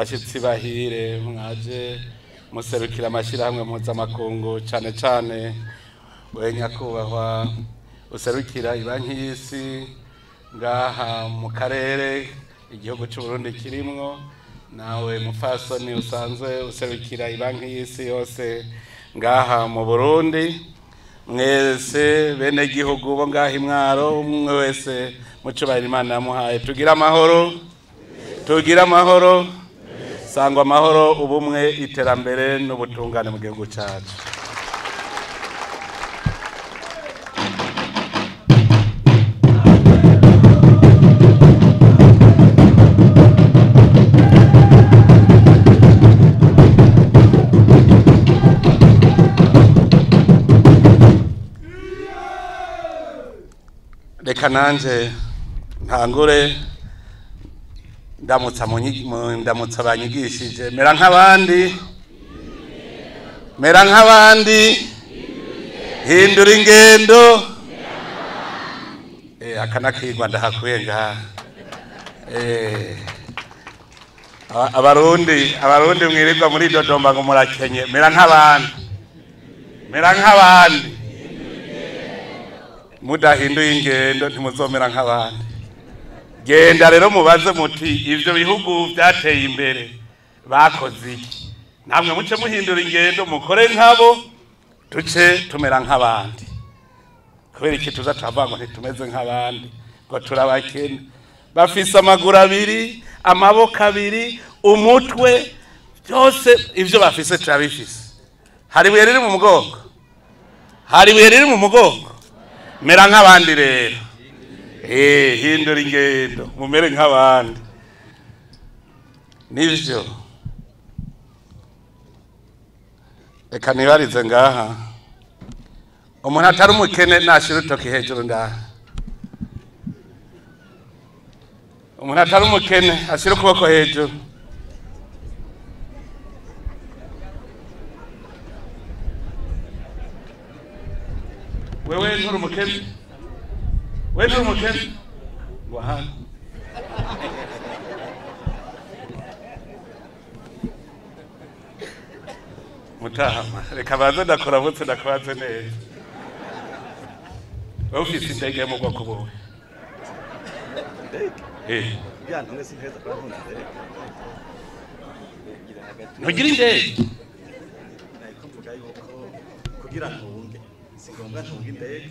Bashitsi bahire mwaje muserukira amashirahamwe mpuzamakungu, cane cane we nyakubahwa userukira ibanki y'isi ngaha mu karere igihugu c'u Burundi kirimwo, nawe mufasoni usanzwe userukira ibanki y'isi yose ngaha mu Burundi, mwese bene gihugu bo ngaha imwaro, umwe wese mucubahiro Imana yamuhaye, tugira amahoro, tugira amahoro, sangwa amahoro, ubumwe, iterambere n'ubutungane mu gihugu cacu. Reka nanje ntangure ndamutsa ndamutsa banyigishije, mera nk'abandi, mera nk'abandi, hindura ingendo. Akanakigwa ndahakuye ngaha. Abarundi mwirirwa muri Dodoma ngo murakenye, mera nk'abandi, mera nk'abandi, mudahinduye ingendo ntimuzomera nk'abandi. Genda rero mubaze muti ivyo bihugu vyateye imbere bakoze iki? Namwe muce muhindura ingendo mukore nkabo, tuce tumera nk'abandi. Kubera iki tuza turavuga ngo ntitumeze nk'abandi, ngo turabakene? Bafise amaguru abiri, amaboko abiri, umutwe, byose ivyo bafise turabifise. Hari ibuye riri mu mugongo, hari ibuye riri mu mugongo. Mera nk'abandi rero, hindura ingendo mumere nk'abandi. Nivyo reka nibarize ngaha, umuntu atari umukene nashira urutoki hejuru ngaha. Umuntu atari umukene ashira ukuboko hejuru. Wewe nturi umukene, wewe nturi umukene, ngo hano. Mutahama, reka baze ndakuramutse, ndakubaze neza. Wewe ufise indege yo mu bwoko buhe? Ntugira indege? Kugira ntunge singombwa ntunge indege.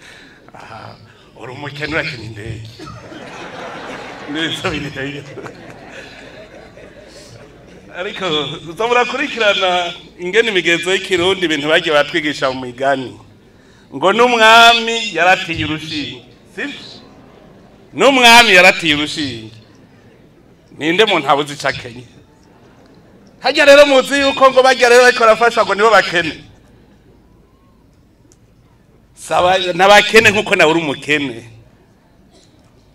Aha, uri umukene urakina indege. Neza biri. Ariko uzamurakurikirana ingene imigenzo y'ikirundi, ibintu bagiye batwigisha mu migani. Ngo n'umwami yaratiye urushinge, sivyo? N'umwami yaratiye urushinge. Ninde muntu abuze ico akenye? Harya rero muzi yuko ngo barya rero bariko barafashwa ngo nibo bakene. Saba nabakene nkuko nawe uri umukene.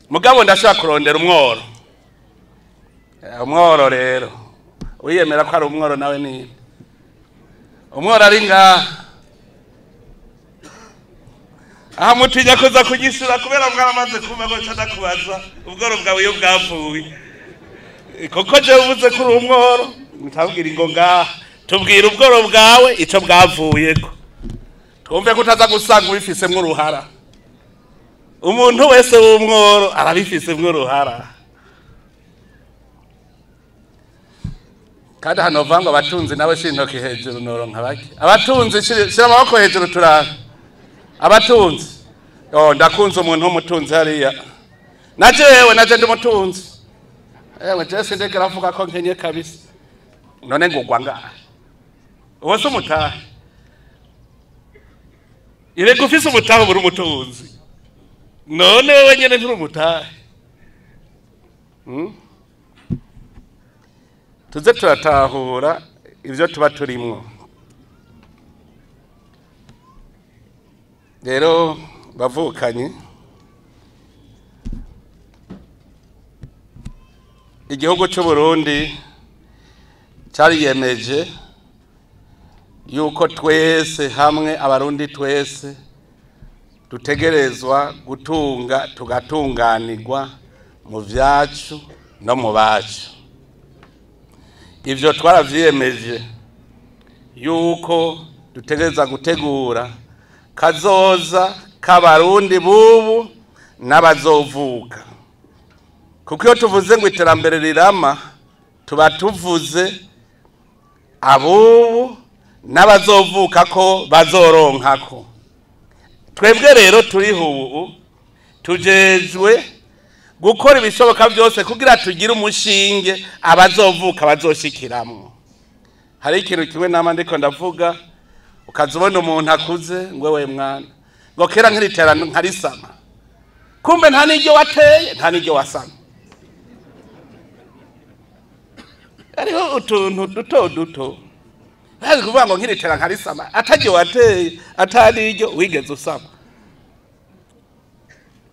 Mugabo ndashaka kurondera umworo. Umworo rero wiyemera ko ari umworo nawe ninde? Umworo ari ngaha. Aha mutinya kuza kugishura kubera mwaramaze kumva ngo nca ndakubaza ubworo bwawe iyo bwapfuye. Koko je uvuze ko uri umworo, ntabwira ngo ngaha. Tubwira ubworo bwawe ico bwavuyeko. Twumve ko utaza gusanga ubifisemwo uruhara. Umuntu wese w'umworo arabifisemwo uruhara. Kandi hano vango abatunzi nawe shira intoki hejuru noronka bake. Abatunzi shira amaboko hejuru turabe. Abatunzi. Oh, ndakunze umuntu w'umutunzi hariya. Naje wewe, naje ndi umutunzi. Ewe je sindegera avuga ko nkenye kabisa. None ngugwa ngaha. Uwo se umutahe. Irega ufise umutahe ubura umutunzi. None wewe nyene nturi umutahe. Tuze turatahura ivyo tuba turimwo. Rero bavukanye, igihugu c'u Burundi cariyemeje yuko twese hamwe abarundi twese dutegerezwa gutunga tugatunganirwa mu vyacu no mu bacu. Ivyo twaravyiyemeje yuko dutegereza gutegura kazoza k'abarundi bubu n'abazovuka, kuko iyo tuvuze ngo iterambere rirama tuba tuvuze abubu n'abazovuka ko bazoronka ko. Twebwe rero turiho ubu tujejwe gukora ibishoboka byose kugira tugire umushinge abazovuka bazoshikiramwo. Hari ikintu kimwe nama ndiko ndavuga, ukaza ubona umuntu akuze ngo we mwana ngo kera nkiritera nkarisama, kumbe nta n'iryo wateye nta n'iryo wasama. Hariho utuntu duto duto bazi kuvuga ngo nkiritera nkarisama, ataryo wateye atari iryo wigeze usama.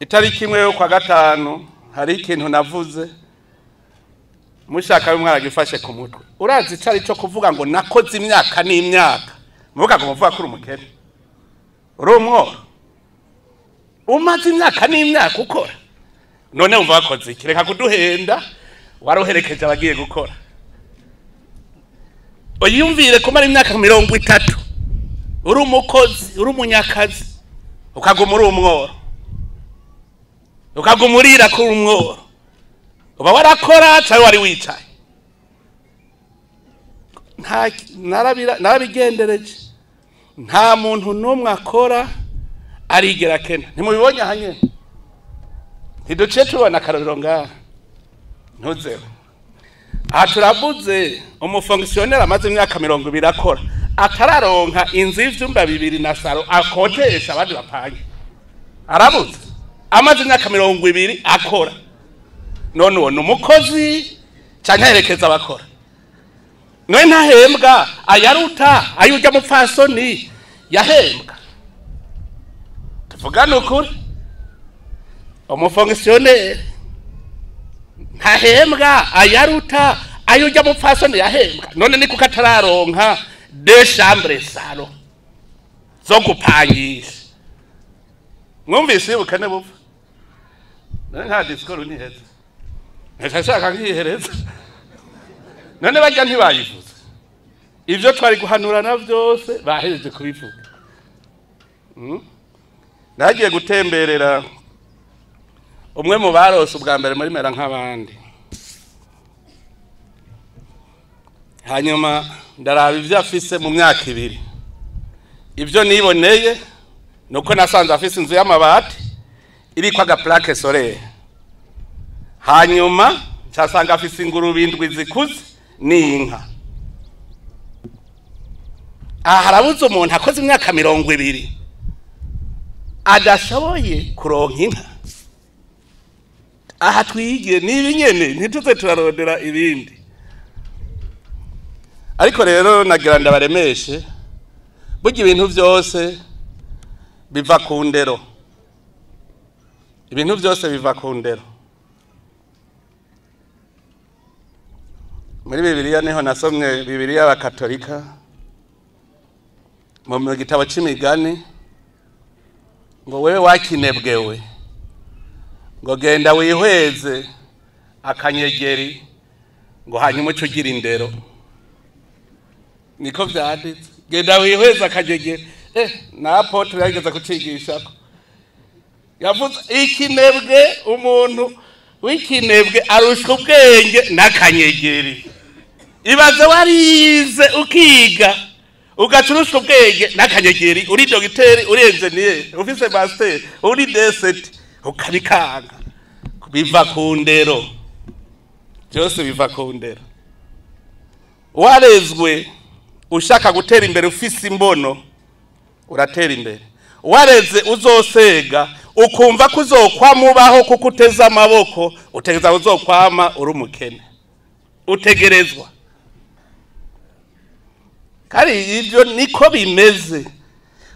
Itariki imwe yo kwa gatanu hari ikintu navuze mushaka mwaragifashe ku mutwe. Urazi icari cyo kuvuga ngo nakoze imyaka n'imyaka, muvuga ngo muvuga kuri umukene uri umworo umaze imyaka n'imyaka ukora, none umva wakoze iki? Reka kuduhenda, waruherekeje abagiye gukora. Uyumvire kumara imyaka 30 uri umukozi uri umunyakazi, ukaguma uri umworo, ukaguma urira kuri umworo, uba warakora cyangwa wari wicaye? Narabigendereje, nta muntu n'umwe akora arigera kena. Ntimubibonye aha nyene, ntiduciye tubona akarorero ngaha. Ntuzeho aha turavuze umufonctionnaire amaze imyaka 20 akora atararonka inzu y'ivyumba 2 na salo akotesha abandi bapange, arabuze amaze imyaka 20 akora. None uwo ni umukozi canke aherekeza abakora? None ntahembwa ayaruta ayurya mupfasoni yahembwa? Tuvugane ukuri, umufonctionnaire ntahembwa ayaruta ayurya mupfasoni yahembwa. None ni kuko atararonka deux chambres salon zo gupangisha? Mwumvise ubukene bupfa? None nta discours ntiheza, ntashaka nkihereza. None barya ntibayivuze ivyo twari guhanurana vyose, bahejeje kubivuga. Nagiye gutemberera umwe mu barose ubwa mbere muri mera nk'abandi, hanyuma ndaraba ivyo afise mu myaka 2. Ivyo niboneye nuko nasanze afise inzu y'amabati iriko aga plaque solaire, hanyuma nsanga afise ingurube 7 zikuze n'inka. Aha harabuze umuntu akoze imyaka 20 adashoboye kuronka inka. Aha twige nibi nyene, ntituze turarondera ibindi. Ariko rero nagira ndabaremeshe, burya ibintu byose biva ku ndero, ibintu byose biva ku ndero. Muri Bibiliya niho nasomye Bibiliya y'Abakatolika mu gitabo c'imigani ngo wewe wakinebwewe ngo genda wihweze akanyegeri ngo hanyuma uce ugira indero. Niko vyanditse, genda wihweze akanyegeri. Na apotre yarigeze kucigishako, yavuze ikinebwe, umuntu w'ikinebwe arushwa ubwenge n'akanyegeri. Ibaze warize ukiga ugacurushwa ubwenge n'akanyegeri, uri dogiteri, uri engineer, ufise master, uri D7, ukabikanga. Biva ku ndero, byose biva ku ndero. Warezwe ushaka gutera imbere ufise imbono, uratera imbere. Wareze uzosega ukumva ko uzokwamubaho kuko uteze amaboko, utegeza uzokwama uri umukene, utegerezwa. Kandi ibyo niko bimeze,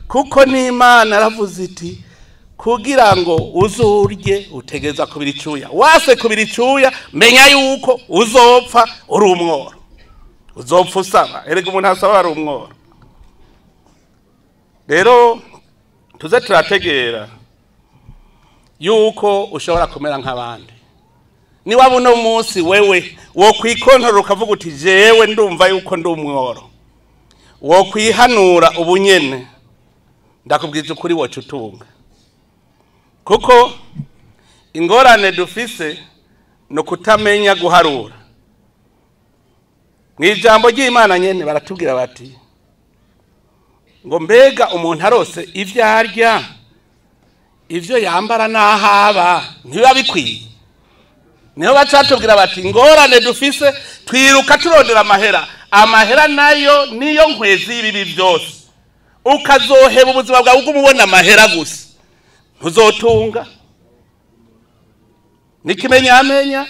kuko n'Imana aravuze iti kugira ngo uzurye utegeza kubira icuya, wase kubira icuya menya yuko uzopfa uri umworo, uzopfa usaba. Erega umuntu asaba ari umworo. Rero tuze turategera yuko ushobora kumera nk'abandi. Niwaba uno munsi wewe wokwikontorora ukavuga uti jewe ndumva yuko ndi umworo, wokwihanura ubunyene, ndakubwiza ukuri woca utunga. Kuko ingorane dufise no kutamenya guharura. Mu ijambo ry'Imana nyene baratubwira bati ngo mbega umuntu arose ivyo arya, ivyo yambara n'ahaba ntibiba bikwiye. Niho bacatubwira bati ingorane dufise twiruka turondera amahera, amahera nayo niyo nkwezi y'ibibi byose. Ukazoheba ubuzima bwawe uguma ubona amahera gusa, ntuzotunga. Nikimenyamenya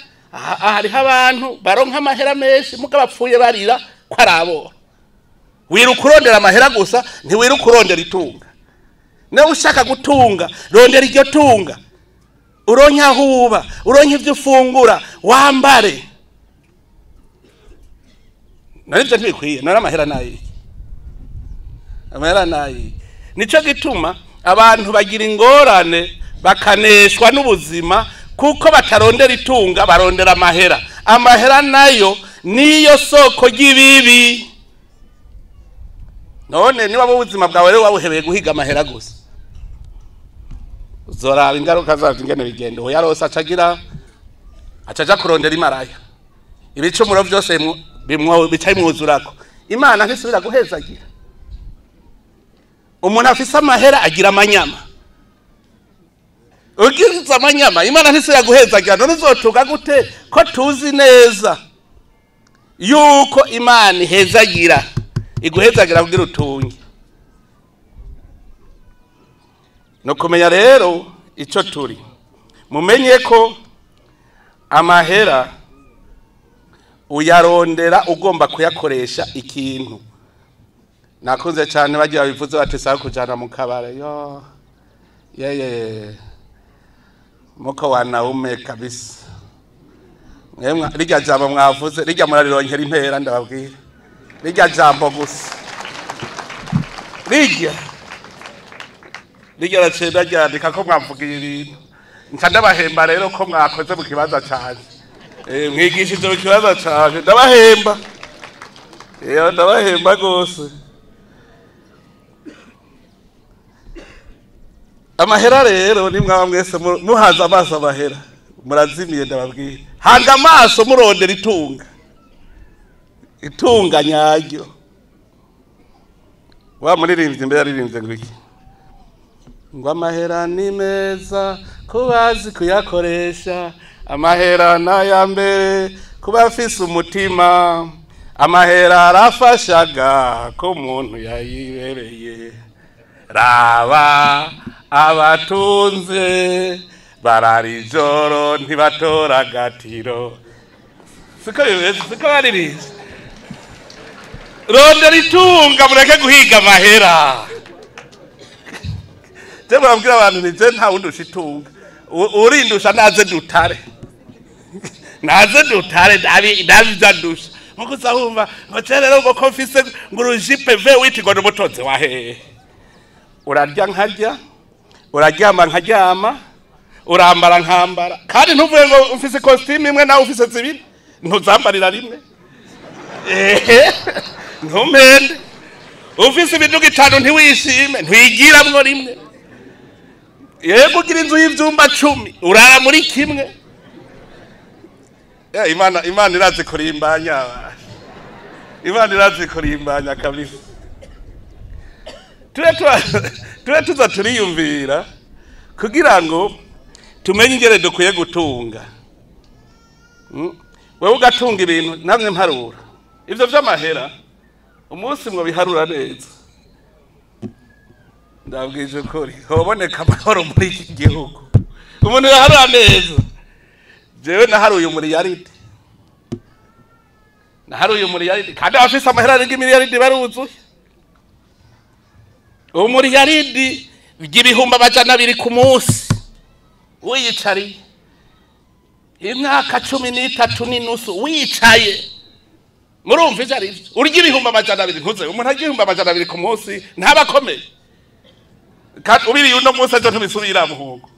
hariho abantu baronka amahera menshi muga bapfuye barira ko ari aboro. Wiruka urondera amahera gusa, ntiwiruka urondera itunga. Niba ushaka gutunga, rondera iryo tunga, uronke aho uba, uronke ivyo ufungura, wambare. None ivyo ntibikwiye, none amahera nayi, amahera nayi. Nico gituma abantu bagira ingorane bakaneshwa n'ubuzima kuko batarondera itunga, barondera amahera. Amahera nayo niyo soko ry'ibibi. None niba ubuzima bwawe rero wabuhebeye guhiga amahera gusa, uzoraba ingaruka zavyo ingene bigenda. Uwo yarose acagira acaja kurondera imaraya, ibicumuro vyose bica bimwuzurako. Imana ntisubira guhezagira. Umuntu afise amahera agira amanyama. Ugize amanyama, Imana ntisubira guhezagira. None uzotunga gute ko tuzi neza yuko Imana ihezagira, iguhezagira kugira utunge? No kumenya rero ico turi, mumenye ko amahera uyarondera ugomba kuyakoresha ikintu. Nakunze cyane bagiye babivuze bati sawa kujana mu kabare, yo yeye muko wanaume kabisa. Mwemwe rirya jambo mwavuze rirya murarironkera impera, ndababwira rirya jambo gusa rirya rirya racenda ryandika ko mwavugiye ibintu. Nca ndabahemba rero ko mwakoze mu kibanza canje, mwigishije mu kibanza canje, ndabahemba. Ndabahemba gose. Amahera rero nimwaba mwese muhanze amaso amahera, murazimiye ndababwira. Hanga amaso murondera itunga, itunga nyaryo. Wa muririmbyi mbere yaririmbye ngo iki? Ngo amahera ni meza kubazi kuyakoresha, amahera n'aya mbere kuba afise umutima, amahera arafashaga ko umuntu yayibereye. Raba abatunze barara ijoro ntibatora agatiro. Siko bimeze, siko baririmbye. Rondera itunga mureke guhiga amahera. Je murabwira abantu nti je nta wundi ushitunga, urindusha naze dutare, naze dutare ndabi ndusha. Nkuko uzahumva ngo je rero ngo ko mfise ngo urujipe V8 ngo n'umutonzi wa hehe. Urarya nkarya, uraryama nkaryama, urambara nkambara. Kandi ntuvuye ngo mfise costume imwe nawe ufise zibiri, ntuzambarira rimwe. Ntumpende. Ufise imiduga itanu ntiwishime, ntwigiramwo rimwe. Yego ugira inzu y'ivyumba 10, urara muri kimwe. Imana irazi kurimbanya. Imana irazi kurimbanya kabisa. Tube tuza turiyumvira kugira ngo tumenye ingere dukwiye gutunga. Wewe ugatunga ibintu namwe mparura. Ivyo vy'amahera umunsi mwo biharura neza. Ndabwije ukuri, hoboneka amahoro muri iki gihugu. Umuntu yaharura neza. Jewe naharuye umuriyaridi. Naharuye umuriyaridi kandi abafise amahera arenga imiliyaridi baruzuye. Umuriyaridi 200,000 ku munsi. Wiyicariye imyaka 13.5 wicaye. Murumva ivyo ari vyo? Urya 200,000 ntuze. Umuntu arya 200,000 ku munsi ntabakomeye. Kandi ubiriye uno munsi ejo ntibisubira muhungu.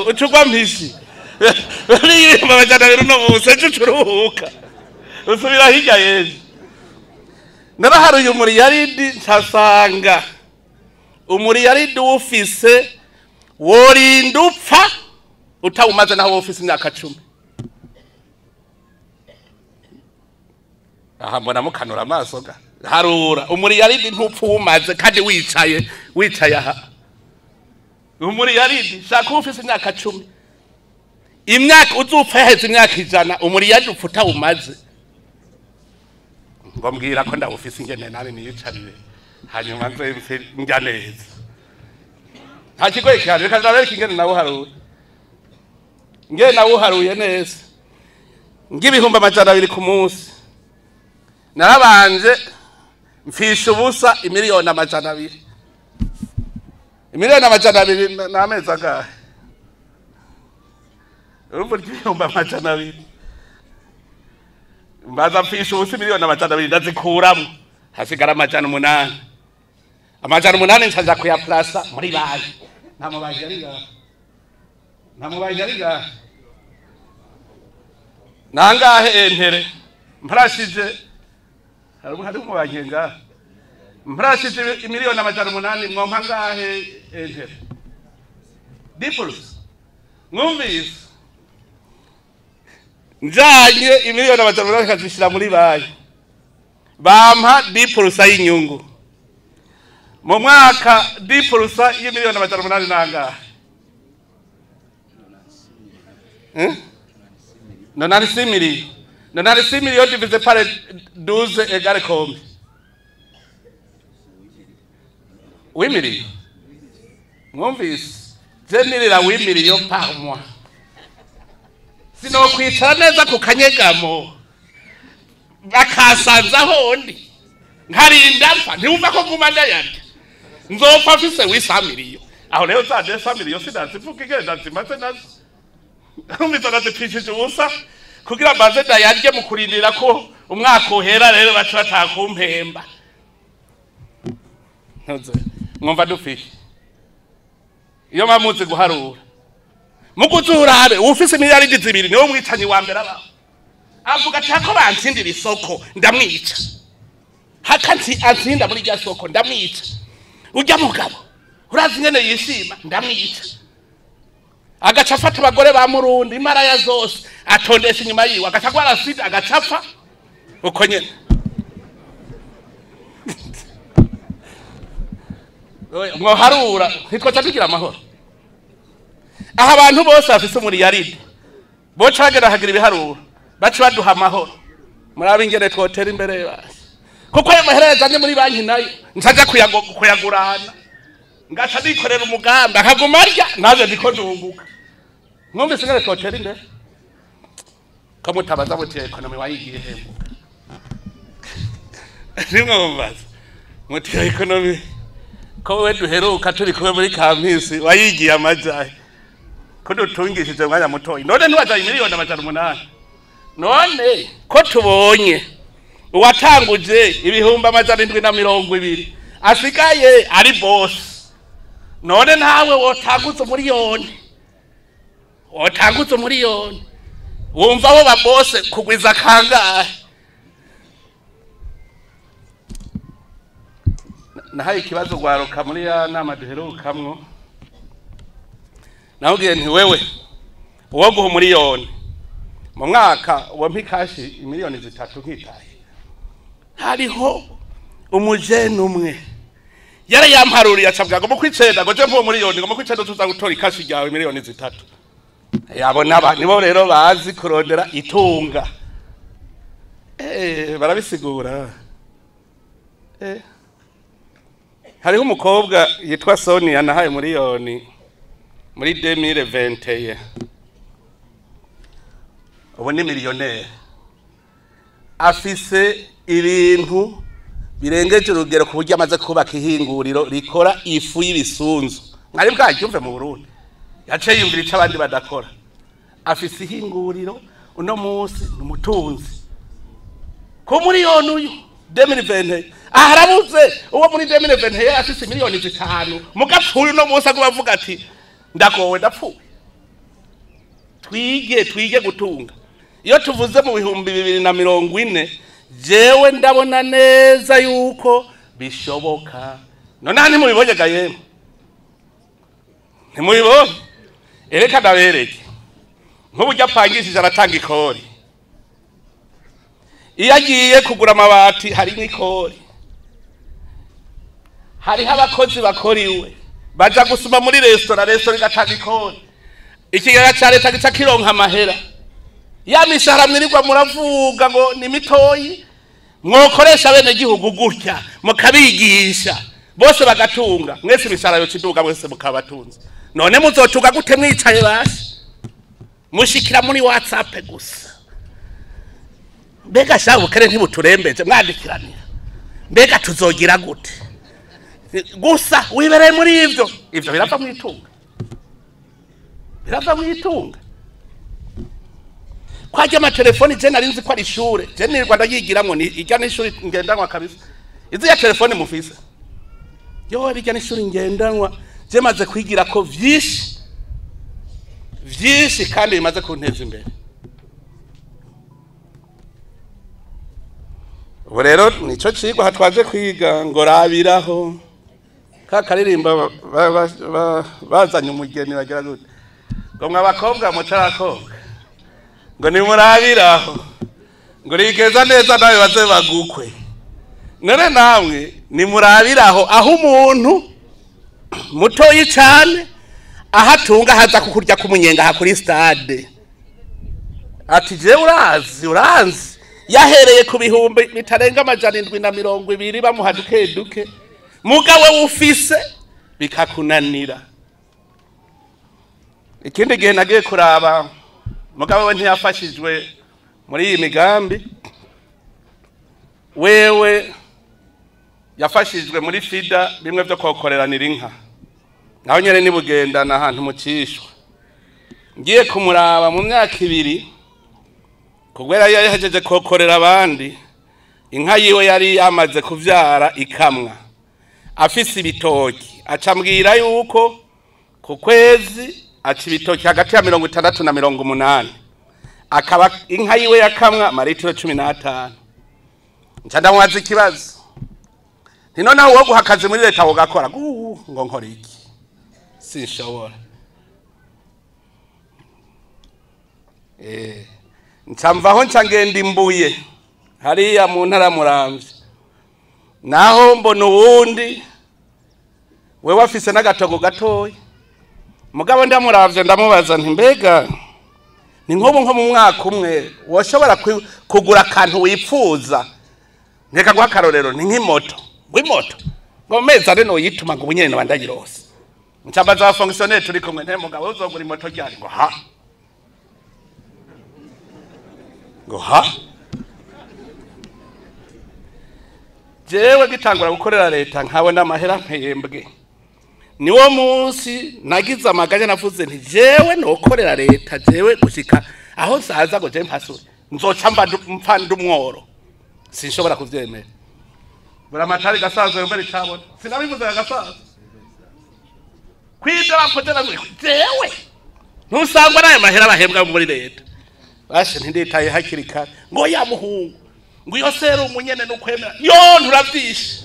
Ucugwa mpishi. Ibihumbi 200 uno munsi ejo ucuruhuka usubira hirya yejo. Naraharuye umuriyaridi nsasanga umuriyaridi ufise worinda upfa utawumaze naho ufise imyaka 10. Aha mbona mukanura amaso ga harura umuriyaridi ntupfa uwumaze kandi wicaye aha. Umuriyaridi shaka ufise imyaka 10, imyaka uzupfa yaheze imyaka 100, umuriyaridi upfa utawumaze. Ngo mbwira ko ndawufise ingene nani niyicarire hanyuma nze njya neza. Nta kigoye cyane, reka ndabereka ingene nawuharuye. Ingene nawuharuye neza ng'ibihumbi 200 ku munsi. Narabanje mfisha ubusa imiliyoni 200. Imiliyoni 200 n'amezi angahe? Urumva ibihumbi 200 mbaza mfisha ubusa imiliyoni 200 ndazikuramwo, hasigara 800. 800 ncaza kuyaplasa muri banki. Nta mubanki ari ngaha, nta mubanki ari ngaha. Nangahe entere mprashije hari umubanki ngaha mprashije imiliyoni 800 mwompa ngahe entere dipulse mwumvise njanye imiliyoni 800 kazishira muri banki bampa dipulse y'inyungu mu mwaka. Dipulse y'imiliyoni 800 nangahe? 96 millions. 96 millions divisé par 12 égale combien? 8 millions. Mwumvise je nirira 8 millions par mois. Sinokwicara neza ku kanyegamo bakasanza hondi nkarinda mpfa, ntiwumva ko nguma ndayarya nzopfa mfise 800 millions. Aho rero za 200 millions sinazivuga igenda zimaze nazo numvise nazipfishije ubusa kugira mbanze ndayarye mu kurindira ko umwaka uhera, rero baca batakumpemba. Ntuze mwumva dufishe iyo mamuzi guharura muguzurabe ufise miliyaridi 2 niwe mwicanyi wa mbere abaho. Avuga ati hako bantsindira isoko ndamwica, haka antsinda muri rya soko ndamwica, urya mugabo urazi ingene yishima ndamwica. Agaca afata abagore ba Murundi imaraya zose atondesha inyuma yiwe, agaca agwara sida agaca apfa uko nyene. Mwoharura ntitwaca tugira amahoro. Aha abantu bose bafise umuriyaridi boca bagera hagira ibiharuro baca baduha amahoro. Murabe ingene twotera imbere basi, kuko ayo mahera yazanye muri banki nayo ncaja kuyagurana ngaca nikorera umugambi akaguma arya naje ndiko ndunguka. Mwumvise ingene twotera imbere? Ko mutabaza muti ekonomi wayigiye hembuka. Nimwe muti ekonomi ko we duheruka turi kumwe muri kampisi wayigiye amajahe ko dutungishije umwanya mutoyi, none ntiwajaye miliyoni 800. None ko tubonye uwatanguje ibihumbi 720 asigaye ari boss, none nawe wotanguza umuriyoni, wotanguza umuriyoni wumva abo ba boss kugwiza kangahe? Nahaye ikibazo gwaruka muri ya nama duherukamwo, nawubwiye nti wewe uwo guha umuriyoni mu mwaka wampa ikashi imiliyoni 3 nkitaye. Hariho umujene umwe yari yamparuriye acabwa ngo mu kwicenda ngo je mpuwo muriyoni ngo mu kwicenda tuza gutora ikashi ryawe miliyoni 3. Yabona aba nibo rero bazi kurondera itunga. Barabisigura. Hariho umukobwa yitwa Sonia nahaye miliyoni muri 2021, ubu ni miliyoneri, afise ibintu birengeje urugero ku buryo amaze kubaka ihinguriro rikora ifu y'ibisunzu. Mwari bwaryumve mu Burundi? Yaciye yumvira ico abandi badakora. Afise ihinguriro uno munsi ni umutunzi ku miliyoni uyu 2020. Aharabuze uwo muri 2020 afise miliyoni 5 mugapfuye uno munsi aguma avuga ati ndagowe ndapfuye. Twige gutunga. Iyo tuvuze mu 2040 jewe ndabona neza yuko bishoboka. None ntimubibonye ga yemwe? Ntimubibonye? Ereka ndabereke. Nk'uburyo apangishije aratanga ikori. Iyo agiye kugura amabati hari n'ikori. Hariho abakozi bakora iwe baja gusuma muri resitora igatanga ikori. Ikigega ca leta gica kironka amahera. Ya mishahara mwirirwa muravuga ngo ni mitoyi, mwokoresha bene gihugu gutya mukabigisha bose bagatunga, mwese imishahara yoca iduga, mwese mukabatunze. None muzotunga gute mwicaye basi mushikira muri WhatsApp gusa? Mbega sha ubukene ntibuturembeje mwandikiranira, mbega tuzogira gute? Gusa wibereye muri ivyo, ivyo birava mwitunga, birava mwitunga. Kwajya amatelefoni je nari nzi ko ari ishure, je nirirwa ndayigiramwo, ni irya n'ishure ngendanwa kabisa. Izi ya telefoni mufise yo irya n'ishure ngendanwa, je maze kwigira ko vyinshi vyinshi kandi bimaze kunteza imbere. Ubu rero nico cigwa twaje kwiga ngo rabiraho ka karirimba bazanye umugeni bagira gute ngo mwabakobwa mutarakobwa ngo nimurabiraho ngo rigeza neza nawe baze bagukwe. None namwe nimurabiraho aho umuntu mutoyi cane ahatunga haza kukurya kumunyenga ha kuri stade. Ati je urazi yahereye ku bihumbi bitarenga 720 bamuha duke duke, mugawe ufise bikakunanira. Ikindi gihe nagiye kuraba mugabo we ntiyafashijwe muri iyi migambi, wewe yafashijwe muri FIDA bimwe byo kokoreranira inka, naho nyene nibugendana ahantu mukishwa. Ngiye kumuraba mu myaka 2 kugwera yahejeje kokorera abandi, inka yiwe yari yamaze kuvyara ikamwa afise ibitoki, acambwira yuko ku kwezi aca ibitoki hagati ya 60 na 80, akaba inka yiwe yakamwa amaritiro 15. Nca ndamubaza ikibazo, nti none aho woguha akazi muri leta wogakora? Ngo nkora iki? Sinshobora. Ncamvaho nca ngenda imbuye hariya mu ntara Muramvya, naho mbona uwundi wewe afise n'agatogo gatoya. Mugabo ndamuravye ndamubaza nti mbega ni nkobo nko mu mwaka umwe woshobora kugura akantu wipfuza? Nkeka guha akarorero ni nk'imoto, ngo imoto ngo mezi ane noyituma ngo ubunyene noba ndayirose. Ncambaza aba fonctionnaire turi kumwe, nte mugabo uzogura imoto ryari? Ngo ha, ngo ha. Jewe gitangura gukorera leta nkabona amahera mpembwe, niwo munsi nagize amaganya navuze nti jewe nokorera leta, jewe gushika aho saza ngo je mpasure nzoca mpfa ndumworo, sinshobora kuvyemera. Buramatari gasazo yombere icabona sinabivuze gasazo kwidarapo jewe ntusangwa nayo mahera bahembwa muri leta. Bashe ntinditaye hakiri kare ngo ya muhungu ngo iyo serumu nyene nukwemera yo nturavyishe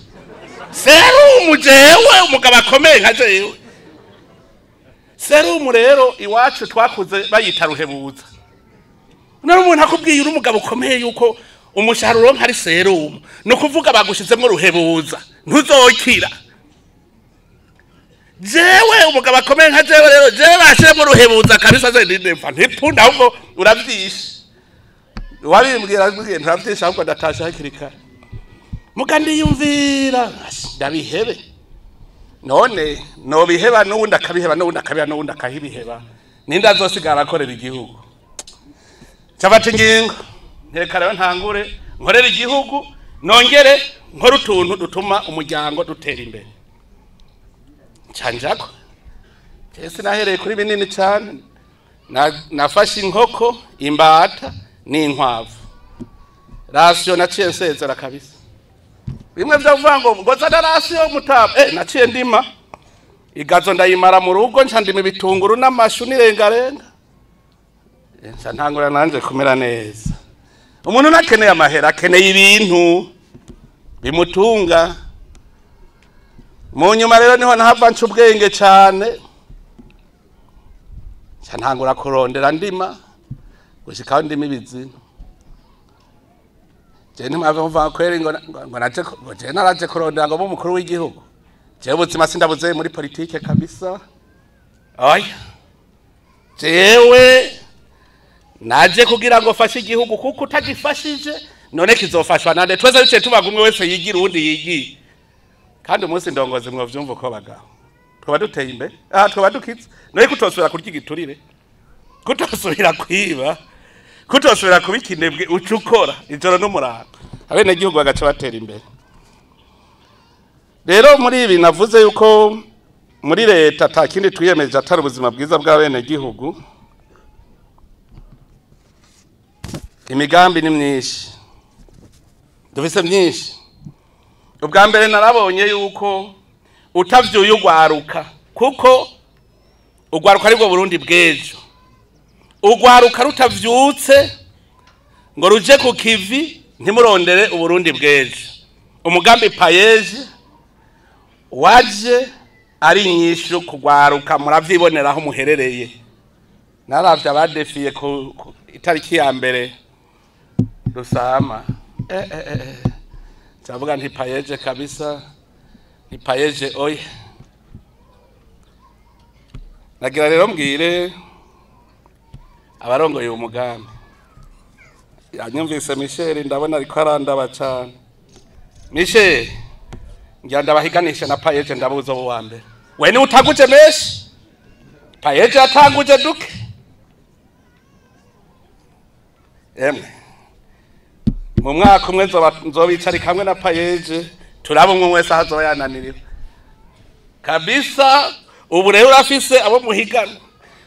serumu jewe umugabo akomeye nka jewe. Serumu rero iwacu twakuze bayita ruhebuza. None umuntu akubwiye uri umugabo ukomeye yuko umushahara uronka ari serumu, no kuvuga bagushizemwo ruhebuza ntuzokira. Jewe umugabo akomeye nka jewe rero jewe bashiremwo ruhebuza kabisa ze ndimfa ntipunda ahubwo uravyishe. Wabimbwira mbwiye nturavyishe ahubwo ndatasha hakiri kare. Muga ndiyumvira ndabihebe, none nobiheba n'uwundi akabiheba n'uwundi akabiheba n'uwundi akabiheba, ninde azosigara akorera igihugu? Ncafata ingingo nteka rero ntangure nkorera igihugu, nongere nkore utuntu dutuma umuryango dutera imbere. Ncanjako je sinahereye kuri binini cyane, nafashe inkoko, imbata n'inkwavu, rasiyo naciye nsezera kabisa. Bimwe vyavuga ngo ngoza na rasiyo mutaba, naciye ndima igazo ndayimara mu rugo, nca ndima ibitunguru n'amashu n'irengarenga. Nca ntangura nanje kumera neza. Umuntu nakeneye amahera, akeneye ibintu bimutunga. Mu nyuma rero niho nahava nca ubwenge cane, nca ntangura kurondera ndima gushika ndima ibizina. Je ntimwave muva kweri ngo naje ngo je naraje kurondera ngo umukuru w'igihugu. Jewe ubuzima sindabuze muri politike kabisa. Oya, jewe naje kugira ngo fashe igihugu, kuko utagifashije none kizofashwa nande? Twese bice tubaga umwe wese yigira uwundi yigiye. Kandi umunsi ndongozi mwovyumva uko bagabo twaba duteye imbere, aha twaba dukitse. None kutosubira kurya igiturire, kutosubira kwiba, kutosubira kuba ikinebwe, uca ukora ijoro n'umurango, abenegihugu bagaca batera imbere. Rero muri ibi navuze yuko muri leta ata kindi twiyemeje atari ubuzima bwiza bw'abenegihugu. Imigambi ni myinshi, dufise myinshi. Ubwa mbere narabonye yuko utavyuye ugwaruka, kuko ugwaruka aribwo Burundi bw'ejo. Ugwaruka rutavyutse ngo ruje ku kivi, ntimurondere Uburundi bw'ejo. Umugambi PAEEJ waje ari inyishu kugwaruka, muravyiboneraho muherereye. Naravye abadefiye ku itariki ya mbere Rusama, ndavuga nti PAEEJ kabisa, ni PAEEJ oye. Nagira rero mbwire abarongoye uwo mugambi. Yanyumvise Michel, ndabona ariko arandaba cane. Michel, ngira ndabahiganisha na PAEEJ, ndabuza uwo wa mbere. We ni utanguje menshi, PAEEJ yatanguje duke. Emwe, mu mwaka umwe nzobicarika hamwe na PAEEJ, turaba umwe wese aho azoba yananiriwe kabisa. Ubu rero urafise abo muhigana,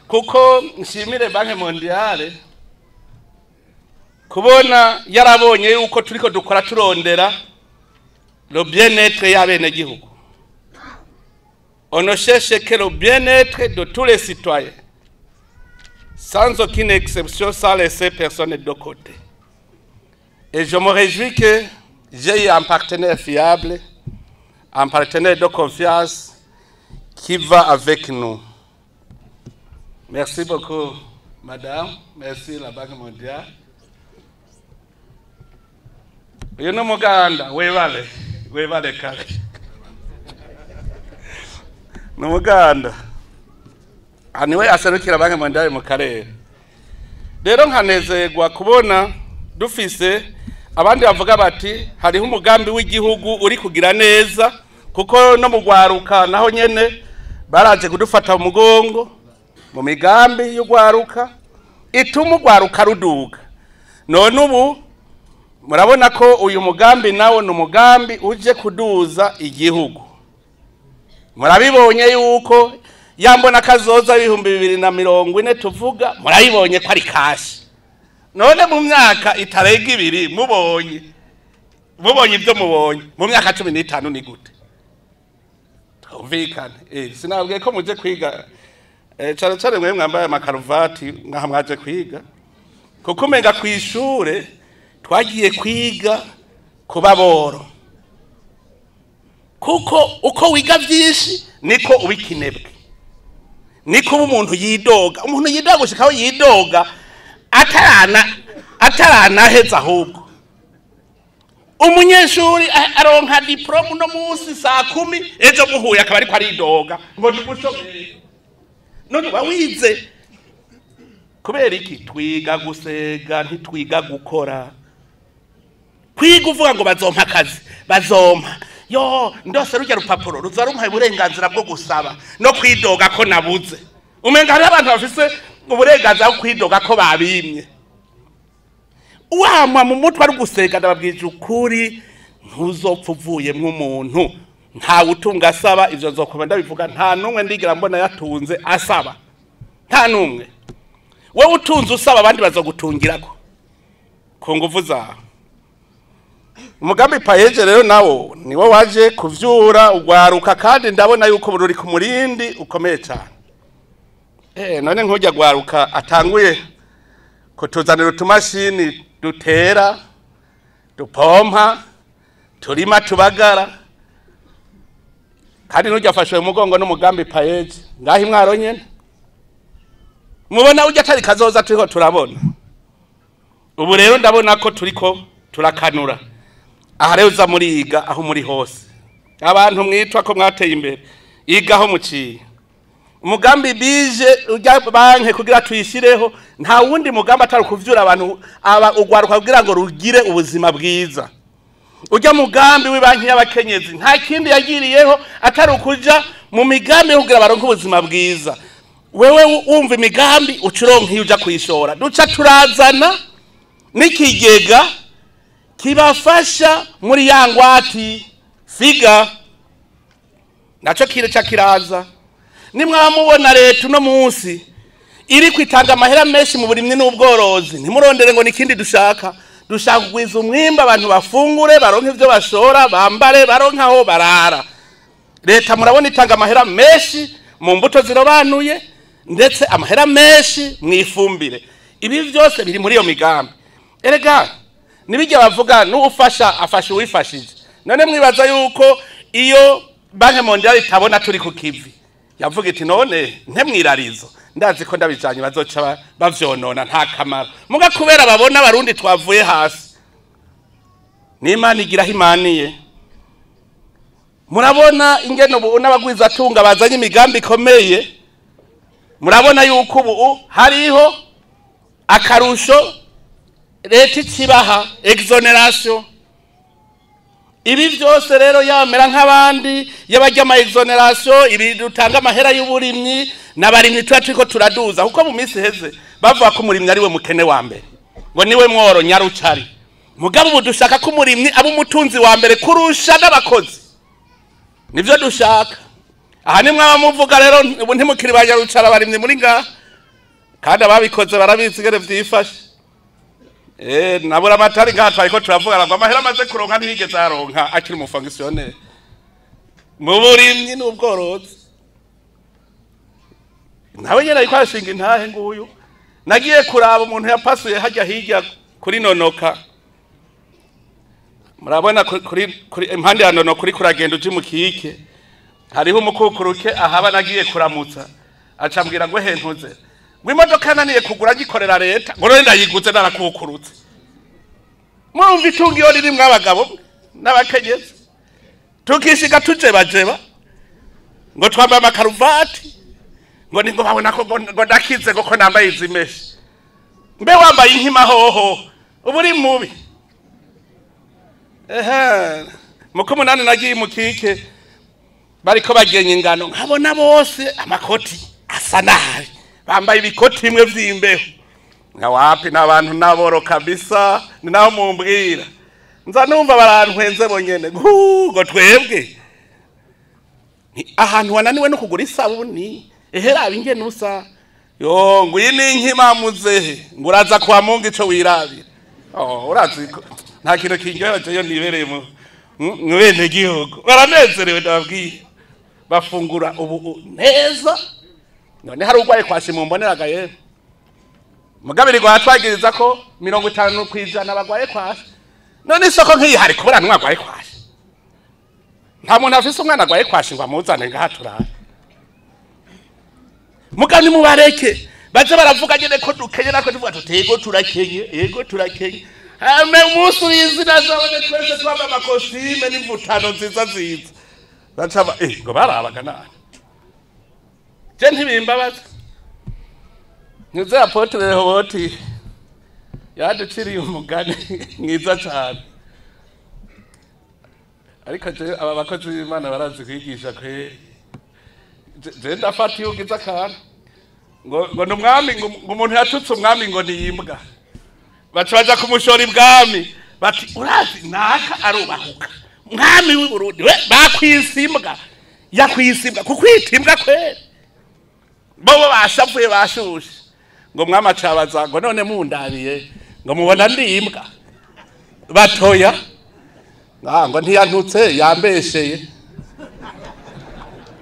kuko nshimire Banque Mondiale kubona yarabonye yuko turiko dukora turondera le bien-être y'abenegihugu. On ne cherche que le bien-être de tous les citoyens, sans aucune exception, sans laisser personne de côté. Et je me réjouis que j'ai un partenaire fiable, un partenaire de confiance qui va avec nous. Merci beaucoup, madame. Merci la Banque mondiale. Uyu ni umuganda, webale, webale kare. Ni umuganda. Aha niwe aserukira Banque mondiale mu karere. Rero nkanezerwa kubona dufise abandi bavuga bati hariho umugambi w'igihugu uri kugira neza, kuko no mu gwaruka naho nyene baraje kudufata mu mugongo mu migambi y'ugwaruka ituma ugwaruka ruduga. None ubu murabona ko uyu mugambi nawo ni umugambi uje kuduza igihugu. Murabibonye yuko yambona kazoza 2040 tuvuga, murabibonye ko ari kashi. None mu myaka itarenga ibiri mubonye ibyo mubonye mu myaka 15 ni gute? Twumvikane. Sinabwiye ko muje kwiga, cane cane mwe mwambaye amakaruvati nkaha mwaje kwiga, kuko umenga kwishure twagiye kwiga kubaboro, kuko uko wiga vyinshi niko ubikinebwe, niko umuntu yidoga. Umuntu yidoga gushikaho yidoga ataranaheza. Ahubwo umunyeshuri aronka diplome uno munsi saa 10, ejo muhuye akaba ariko aridoga ngo ndumushomeri. None uba wize kubera iki? Twiga gusega, ntitwiga gukora. Kwiga uvuga ngo bazompa akazi, bazompa yo ndose rujya rupapuro ruza rumpaye uburenganzira bwo gusaba no kwidoga ko nabuze. Umenga hari abantu bafise uburenganzira bwo kwidoga ko babimye. Wamwa mu mutwe ari gusega, ndababwije ukuri, ntuzopfa uvuyemwo umuntu. Ntawe utunga asaba, ivyo nzokoma ndabivuga, nta numwe ndigira mbona yatunze asaba, nta numwe. Wewe utunze usaba, abandi bazogutungirako ku nguvu zawe. Umugambi PAEEJ rero nawo niwo waje kuvyura ugwaruka, kandi ndabona yuko ruri ku murindi ukomeye cyane. None nkujya gwaruka atanguye Kutuzanira utumashini dutera, dupompa, turima, tubagara. Kandi nujya afashwe mu mugongo n'umugambi PAEEJ ngaho imwaro nyene. Mubona ujya atari kazoza turiko turabona. Ubu rero ndabona ko turiko turakanura. Aha rero uza muriga aho muri hose. Abantu mwitwa ko mwateye imbere, iga aho muciye. Umugambi bije ujya banke kugira tuyishireho, nta wundi mugambi atari kuvyura abantu aba ugwaruka kugira ngo rugire ubuzima bwiza. Ujya mugambi w'ibanki y'abakenyezi nta kindi yagiriyeho atari ukuja mu migambi yo kugira baronke ubuzima bwiza. Wewe wumva imigambi ucuronka iyo uja kuyishora. Duca turazana n'ikigega kibafasha muri ya ngwati figa, naco kireca kiraza. Nimwamubona leta uno munsi iri kwitanga amahera menshi mu burimyi n'ubworozi, ntimurondere ngo nikindi dushaka. Dushaka kugwiza umwimba, abantu bafungure, baronke ivyo bashora, bambare, baronke aho barara. Leta murabona itanga amahera menshi mu mbuto zirobanuye, ndetse amahera menshi mu ifumbire. Ibi vyose biri muri iyo migambi. Erega nibijya bavuga n'ufasha afasha uwifashije. None mwibaza yuko iyo Banque Mondiale itabona turi ku kivi, yavuga iti none ntemwirarizo, ndazi ko ndabijanye bazoca bavyonona, nta kamaro. Muga kubera babona abarundi twavuye hasi, n'Imana igira imaniye. Murabona ingene ubu n'abagwiza tunga bazanye imigambi ikomeye. Murabona yuko ubu hariho akarusho leta ikibaha, exoneration. Ibi vyose rero yamera nk'abandi y'abajya ama exoneration, ibi dutanga amahera y'uburimyi n'abarimyi tuba turiko turaduza, kuko mu minsi heze bavuga ko umurimyi ari we mukene wa mbere, ngo niwe mworo nyarucari. Mugabo ubu dushaka ko umurimyi aba umutunzi wa mbere kurusha n'abakozi. Nivyo dushaka. Aha ni mwaba muvuga rero ubu ntimukiri ba nyarucari abarimyi muri ngaha, kandi ababikoze barabizi ingene vyifashe. Nabura amatari ngaha twariko turavuga ngo amahera amaze kuronka ntiyigeze aronka akiri umufonctionnaire mu burimyi n'ubworozi. Nawe nyene ariko arashinga intahe nguyu. Nagiye kuraba umuntu yapasuye hajya hirya kuri Nonoka. Murabona kuri impande ya Nonoka kuri kuragenda uje mu kike, hariho umukukuruke ahaba nagiye kuramutsa, acambwira ngo hentuze ngo imodoka naniye kugura ngikorera leta, ngo none ndayiguze narakukurutse. Murumva itunga iyo riri mw'abagabo n'abakenyezi, tukishiga tujebajeba ngo twambaye amakaruvati, ngo ni ngo babona ko ngo ndakize ngo ko nambaye izi meshi. Mbe wambaye inkima hoho ubu uri mubi. Ehe, muko munani nagiye mu kike bariko bagenya ingano, nkabona bose amakoti asa nabi, bambaye ibikoti bimwe vy'imbeho. Nka wapi n'abantu naboro kabisa, ni naho mumbwira nza numva barantwenze bonyene ngo twebwe ahantu wananiwe no kugura isabuni, ehe raba ingene usa. Yo ngo iyi ni inkima muzehe, ngo uraza kwa Mungu ico wirabira. Oh, urazi nta kintu kinyohera jeyo nibereye mu bene gihugu. Baranezerewe ndababwiye, bafungura ubu neza. None hari urwaye kwashi mumboneraga yewe. Mugabiri gwatwagiriza ko 50% bagwaye kwashi. None isoko nk'iyi hari kubura ntumwe agwaye kwashi. Nta muntu afise umwana agwaye kwashi ngo amuzane ngaha turabe. Mugani mubareke baze baravuga nyene ko dukenye, nako tuvuga tuti yego turakenye, yego turakenye. Ame umunsi w'izina zabone twese twambaye amakositime n'imvutano nziza nziza. Baca ngo barabaga nani. Je ntibimbabaza. Ntuze Apotre Rehoboti yaduciriye umugani mwiza cyane. Ariko je aba bakozi b'Imana barazi kwigisha kweri. Je ndafata iyo ugize akantu ngo n'umwami, ngo umuntu yatutse umwami ngo niyimbwa. Baca baja kumushora ibwami bati urazi naka arubahuka mwami w'i Burundi we bakwisimbwa, yakwisimbwa kukwita imbwa kweri. Bobo bashavuye bashushe ngo mwami acabaza ngo none mundabiye ngo mubona ndi imbwa. Batoya ngo ntiyantutse yambesheye.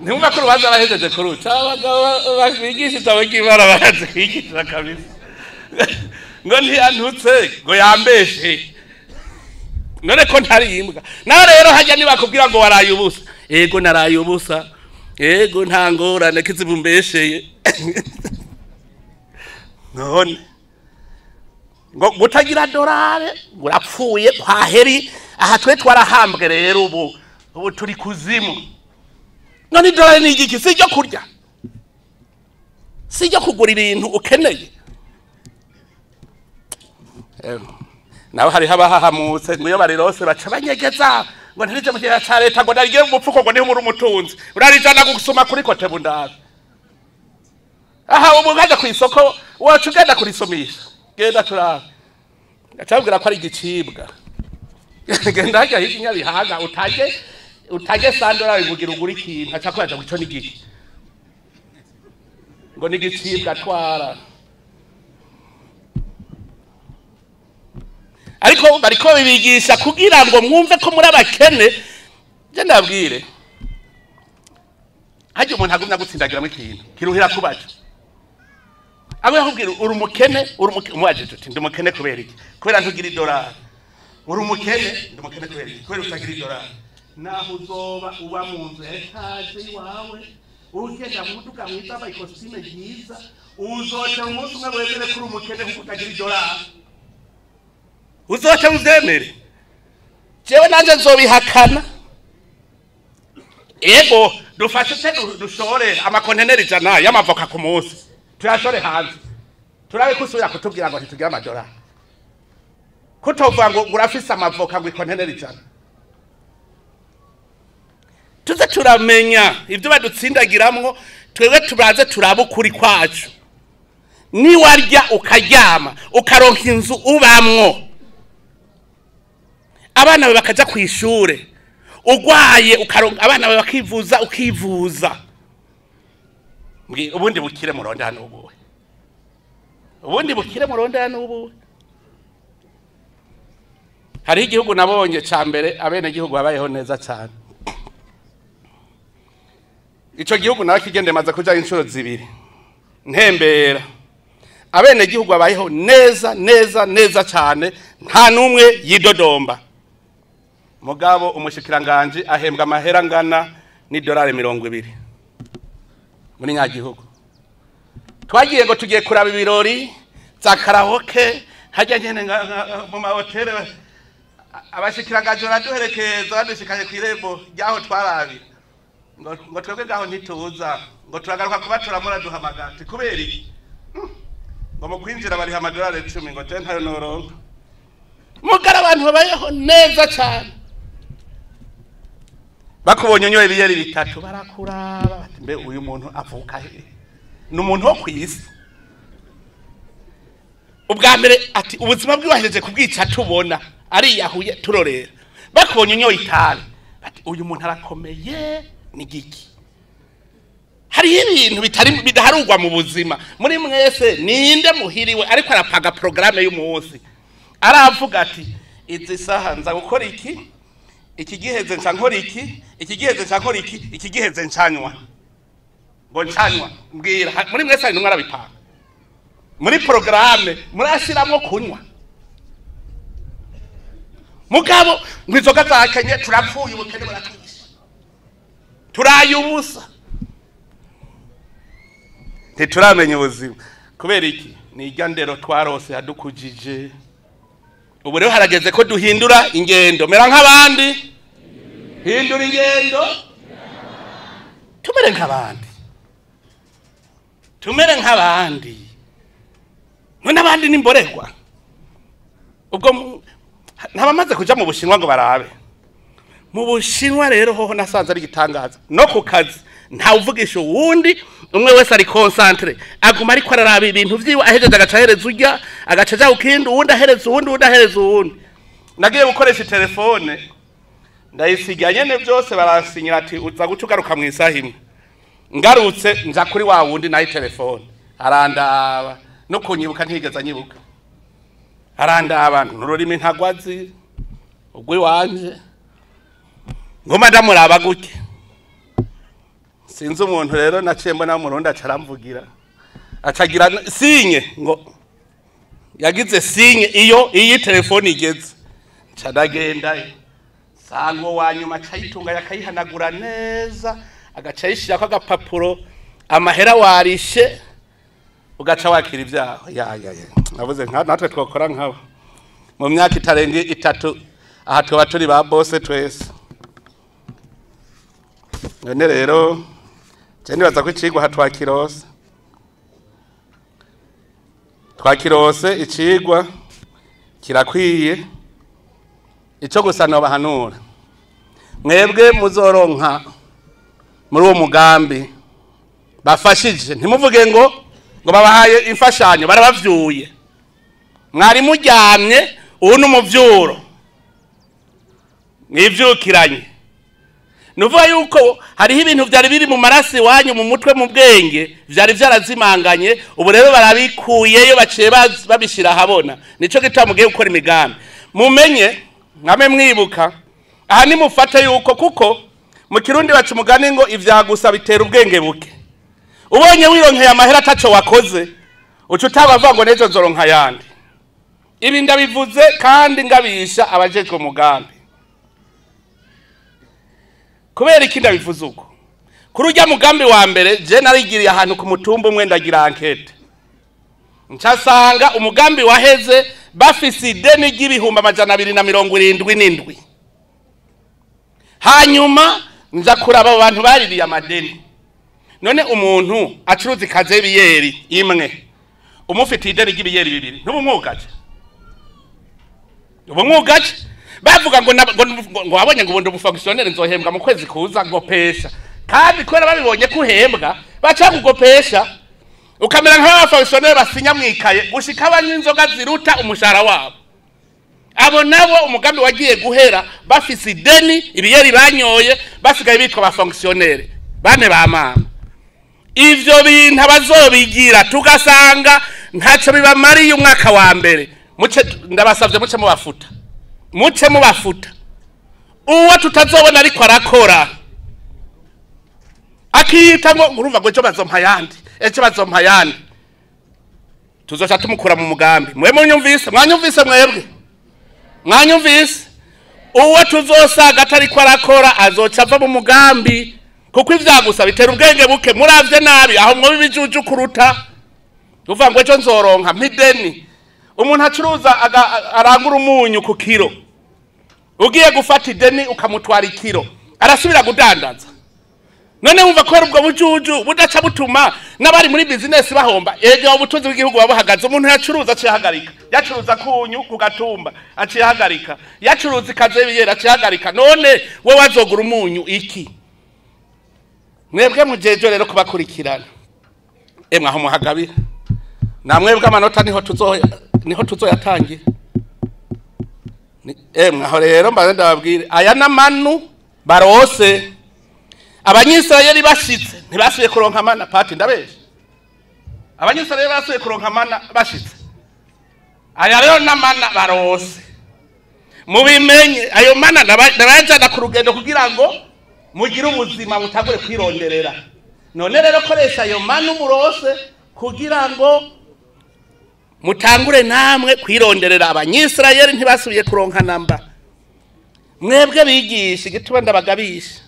Ntimwumva ko urubanza bahejeje kuruca. Abagabo bigisha ijambo ry'Imana barazi kwigisha kabisa. Ngo ntiyantutse, ngo yambeshe. None ko ntari imbwa. Nawe rero hajya nibakubwira ngo waraye ubusa. Ego naraye ubusa. Ego nta ngorane kizibumbesheye. None ngo gutagira dorare urapfuye kwaheri. Aha twe twarahambwe rero ubu turi kuzimu. None idolari ni igiki? Si iryo kurya, si iryo kugura ibintu ukeneye. Nawe hariho abahahamutse ngo iyo barirose baca banyegeza ngo ntirije mu kigega ca leta, ngo narige mu mufuko, ngo niho muri umutunzi urarijana gusoma kuri kote bundabe. Aha ubu ukaja kw'isoko waca ugenda kurisumisha, genda turabe, acabwira ko ari igicibwa. Genda harya hirya Nyabihaga utage sandora bigugira ugura ikintu, aca kubaza ngo ico ni igiki, ngo ni igicibwa twara. Ariko bariko bibigisha kugira ngo mwumve ko muri abakene. Je ndabwire, harya umuntu agumya gutsindagiramwo ikintu kiruhira kubaca. Abo yakubwira uri umukene, uri umukene, umubajije uti ndi umukene kubera iki? Kubera ntugira idolari. Uri umukene, ndi umukene kubera iki? Kubera utagira idolari. Naho uzoba uba mu nzu ya etaje iwawe, ugenda mu muduga mwiza, wambaye ikositime ryiza, uzoca umunsi umwe wemere ko uri umukene kuko utagira idolari. Uzoca uvyemere. Jewe nanje nzobihakana. Ego dufashe se dushore amakonteneri 100 y'amavoka ku munsi, tuyashore hanze, turabe ko usubira kutubwira ngo ntitugire amadolari. Kutovuga ngo urafise amavoka ngo ikonteneri 100. Tuze turamenya ibyo badutsindagiramwo, twebwe tubaze turabe ukuri kwacu. Niwarya ukaryama ukaronka inzu ubamwo, abana bawe bakaja kw'ishure, ugwaye ukaronka abana bawe bakivuza ukivuza. Ubundi bukire muronda hano ubuwe. Ubundi bukire muronda hano ubuwe. Hari igihugu nabonye ca mbere abene gihugu babayeho neza cyane. Ico gihugu nawe kigende maze kuja inshuro zibiri ntembera. Abene gihugu babayeho neza neza neza cyane, nta numwe yidodomba. Mugabo umushikiranganje ahembwa amahera ngana ni dolari 20 muri nyagihugu. Twagiye ngo tugiye kuraba ibirori za karaoke hajya nyene mu mahoteli, abashikiranganje baraduherekeza badushikanye kw'irembo ryaho twarabira. Ngo twebwe ngaho ntituza, ngo turagaruka kuba turamura duhamagara. Kubera iki? Ngo mu kwinjira bariha amadolari 10, ngo je ntayo noronka. Mugara abantu babayeho neza cyane. Bakubonye unyoye ibiyeri bitatu barakuraba bati mbe uyu muntu avuka he? Ni umuntu wo kw'isi. Ubwa mbere ati ubuzima bwiwahejeje kubwica tubona ariyahuye turorera. Bakubonye unyoye itabi bati uyu muntu arakomeye ni giki. Hari ibintu bitari bidaharugwa mu buzima. Muri mwese ninde muhiriwe ariko arapaga programme y'umunsi. Aravuga ati izi saha nza gukora iki, iki giheze nca nkora iki, iki giheze nca nkora iki, iki giheze ncanywa. Ngo ncanywa mbwira muri mwese hari numwe arabipanga. Muri programme murashiramwo kunywa. Mugabo ngo inzoga zakenye turapfuye ubukene buratwishe. Turaye ubusa. Ntituramenya ubuzima. Kubera iki? Ni irya ndero twarose yadukujije. Ubu rero harageze ko duhindura ingendo. Mera nk'abandi. Hindura ingendo. Tumere nk'abandi. Tumere nk'abandi. None abandi ni mborerwa. Ubwo ntabamaze kuja mu Bushinwa ngo barabe. Mu Bushinwa rero hoho nasanze ari gitangaza. No ku kazi nta uvugisha uwundi, umwe wese ari concentre. Aguma ariko araraba ibintu vyiwe, ahejeje agaca ahereza urya, agaca aja ukindi, uwundi ahereza uwundi, uwundi ahereza uwundi. Nagiye gukoresha telefone ndayisiga nyene byose baransinyira ati uza guca ugaruka mu isaha imwe. Ngarutse nja kuri wa wundi nayo telefone arandaba, no kunyibuka ntigeze anyibuka. Arandaba n'ururimi ntagwazi ubwo iwanje ngoma ndamuraba gute. Sinzi umuntu rero naciye mbona mu Burundi acaramvugira acagira sinye ngo Yagize sinye iyo iyi telefone igeze. Nca ndagendayo. Sango wa nyuma acayitunga yakayihanagura neza, agaca yishirako agapapuro amahera warishe ugaca wakira ibyaho. Ya ya ya. Navuze nka natwe twokora nkabo. Mu myaka itarenga 3 aha twaba turi ba bose twese. None rero je nibaza ko icigwa hatwakirose. Twakirose icigwa kirakwiye. Ico gusa nobahanura. Mwebwe muzoronka muri uwo mugambi bafashije, ntimuvuge ngo babahaye imfashanyo, barabavyuye. Mwari muryamye, ubu n'umuvyuro mwivyukiranye. Nuvuga yuko hariho ibintu vyari biri mu marasi wanyu, mu mutwe, mu bwenge, vyari vyarazimanganye, ubu rero barabikuyeyo baciye babishira ahabona. Nico gituma mugiye gukora imigambi. Mumenye mwame mwibuka aha nimufate yuko, kuko mu Kirundi baca umugani ngo ivyagusa bitera ubwenge buke. Ubonye wironkeye amahera ataco wakoze, uca utabavuga ngo nejo nzoronka ayandi. Ibi ndabivuze kandi ngabisha abajejwe umugambi. Kubera iki ndabivuze uko? Kuri urya mugambi wa mbere je narigiriye ahantu ku mutumba umwe ndagira enquête. Ncasanga umugambi waheze bafise ideni ry'ibihumbi 277. Hanyuma nza kuraba abo bantu baririye amadeni. None umuntu acuruza ikaze y'ibiyeri imwe, umufitiye ideni ry'ibiyeri 2, ntubumwugaje? Ubumwugaje? Bavuga ngo ngo wabonye ngo ubundi umufonctionnaire nzohembwa mu kwezi kuza ngo pesha. Kandi kubera babibonye ko uhembwa baca kugopesha, ukamera nk'abafonctionnaire basinya mwikaye gushika abanywa inzoga ziruta umushahara wabo. Abo nabo umugambi wagiye guhera bafise ideni, ibiyeri banyoye, basigaye bitwa abafonctionnaire bane ba mama. Ivyo bintu abazobigira tugasanga ntaco bibamariye umwaka wa mbere. Muce ndabasavye muce mubafuta. Muce mubafuta. Uwo tutazobona ariko arakora akiyita ngo urumva ngo ejo bazompa yandi, ejo bazompa yandi, tuzoca tumukura mu mugambi. Mwe munyumvise, mwanyumvise mwebwe, mwanyumvise. Uwo tuzosaga atariko arakora azoca ava mu mugambi, kuko ivyagusa bitera ubwenge buke. Muravye nabi aho mwoba ibijuju kuruta uvuga ngo ejo nzoronka mpideni. Umuntu acuruza arangura umunyu ku kiro, ugiye gufata ideni ukamutwara ikiro, arasubira kudandaza. None wumva ko ubwo bujuju budaca butuma n'abari muri business bahomba. Ego ubutunzi bw'igihugu babuhagaze. Umuntu yacuruza aciye ahagarika, yacuruza kunyu ku gatumba aciye ahagarika, yacuruza ikaze y'ibiyeri aciye ahagarika. None we wazogura umunyu iki? Mwebwe mujejo rero kubakurikirana, emwe aho muhagabira namwebwe amanota niho tuzoyatangira. Emwe aho rero mbaze ndababwire, aya n'amanu barose. Abanyisirayeli bashitse ntibasubiye kuronka amana. Pati ndabeshe, Abanyisirayeli basubiye kuronka amana bashitse. Aya rero n'amana barose, mubimenye ayo mana nabayajana ku rugendo kugira ngo mugire ubuzima butagure kwironderera. None rero koresha ayo mana umurose kugira ngo mutangure namwe kwironderera. Abanyisirayeli ntibasubiye kuronka namba. Mwebwe bigisha igituma ndabagabisha,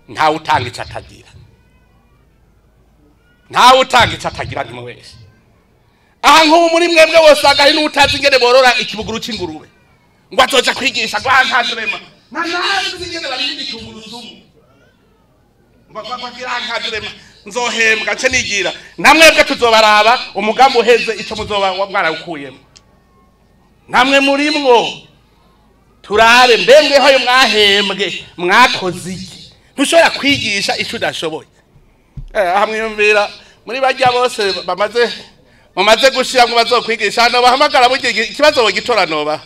ntawe utanga ico atagira, ntawe utanga ico atagira ntimubeshe. Aha nk'ubu muri mwebwe wosanga hari n'utazi ingene borora ikibuguru c'ingurube, ngo azoja kwigisha ngo ankadrema na nazi ingene barindi itungurusumu, ngo agira ankadrema nzohembwa nce nigira. Namwebwe tuzobaraba umugambi uheze ico muzoba mwarawukuyemo. Namwe murimwo turabe mbembwe hoyo mwahembwe mwakoze iki. Ntushobora kwigisha ico udashoboye. Aha mwiyumvira muri barya bose bamaze gushira ngo bazokwigisha hano bahamagara burya ikibazo bogitora noba.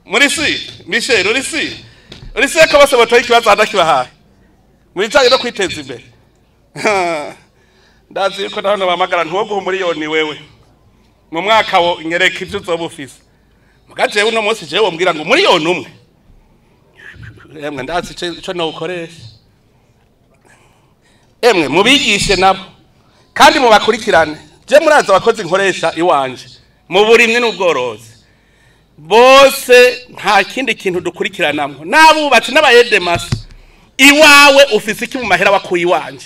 Muri si Michel, uri si ko bose botoye ikibazo hadakibahaye mu bijanye no kwiteza imbere. Ndazi yuko naho bahamagara ntuwo umuriyoni wewe mu mwaka wo nyereka ivyo uzoba ufise. Muga jewe uno munsi jewe wombwira ngo umuriyoni umwe, emwe ndazi ico nowukoresha. Emwe mubigishe nabo kandi mubakurikirane. Je muraza abakozi nkoresha iwanje, Mu burimyi n'ubworozi bose nta kindi kintu dukurikiranamwo, n'abubatsi n'abayedemasi. Iwawe ufise iki mu mahera wakuye iwanje?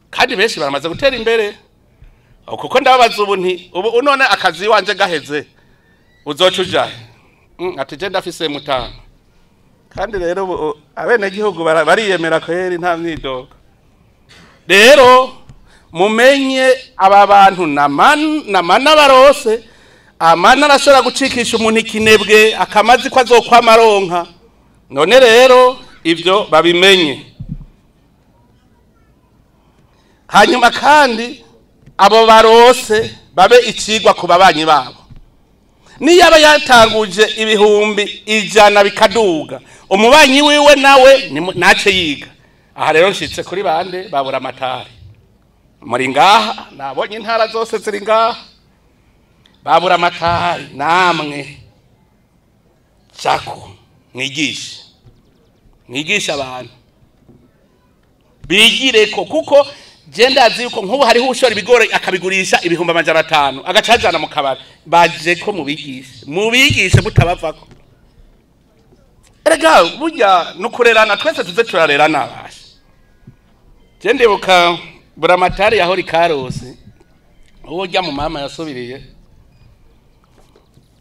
Kandi benshi baramaze gutera imbere, kuko ndababaza ubu nti ubu unone akazi iwanje gaheze uzoca ujahe? Ati je ndafise mutanu. Kandi rero ubu abenegihugu bariyemera kweri, nta myidogo. Rero mumenye aba bantu namana barose amana arashobora gucikisha umuntu ikinebwe akamazi ko azokwama aronka. None rero ivyo babimenye. Hanyuma kandi abo barose babe icigwa ku babanyi babo. Niyaba yatanguje 100,000 bikaduga, umubanyi wiwe nawe nace yiga. Aha rero nshitse kuri bande babura amatari muri ngaha, nabonye intara zose ziri ngaha. Babura amatari namwe chako mwigishe, mwigishe abantu bigireko, kuko je ndazi yuko nkubu hariho ushora ibigori akabigurisha 500,000 agacajana mu kabari. Baje ko mubigishe, mubigishe mutabavako. Erega burya nukurerana, twese tuze turarerana basha. Je ndibuka buramatari yahori Karusi, uwo rya mu mama yasubiriye,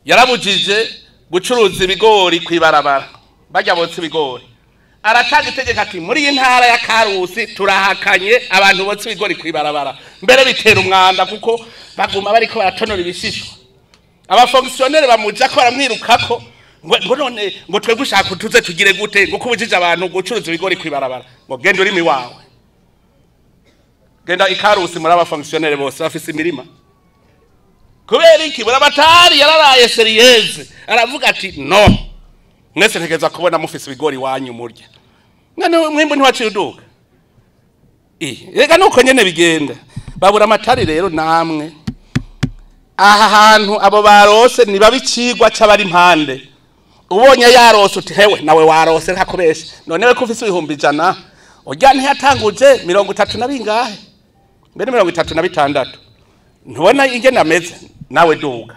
yarabujije gucuruza ibigori kwibarabara, bajya botsa ibigori. Aratanga itegeko ati muri iyi ntara ya Karusi turahakanye abantu botsa ibigori kwibarabara, mbere bitera umwanda kuko baguma bariko baratonora ibishishwa. Abafonctionnaire bamuja ko baramwirukako ngo none ngo twebwe ushaka tuze tugire gute ngo kubujije abantu gucuruza ibigori kwibarabara, ngo genda urimi wawe. Genda ikarusi muri abafonctionnaire bose bafise imirima. Kubera iki? Buramatari yararaye seriyeze, aravuga ati no, mwese ntegeza kubona mufise ibigori wanyu murya. None mwimbu ntiwaciye uduka. Rega nuko nyene bigenda. Babura amatari rero namwe aha hantu abo barose nibabicigwa c'abari impande. Ubonye yarose uti hewe nawe warose ntakubeshe. None we ko ufise 100,000 urya ntiyatanguje 30 na bingahe? Mbere 36. Ntubona ingene ameze? Nawe duga.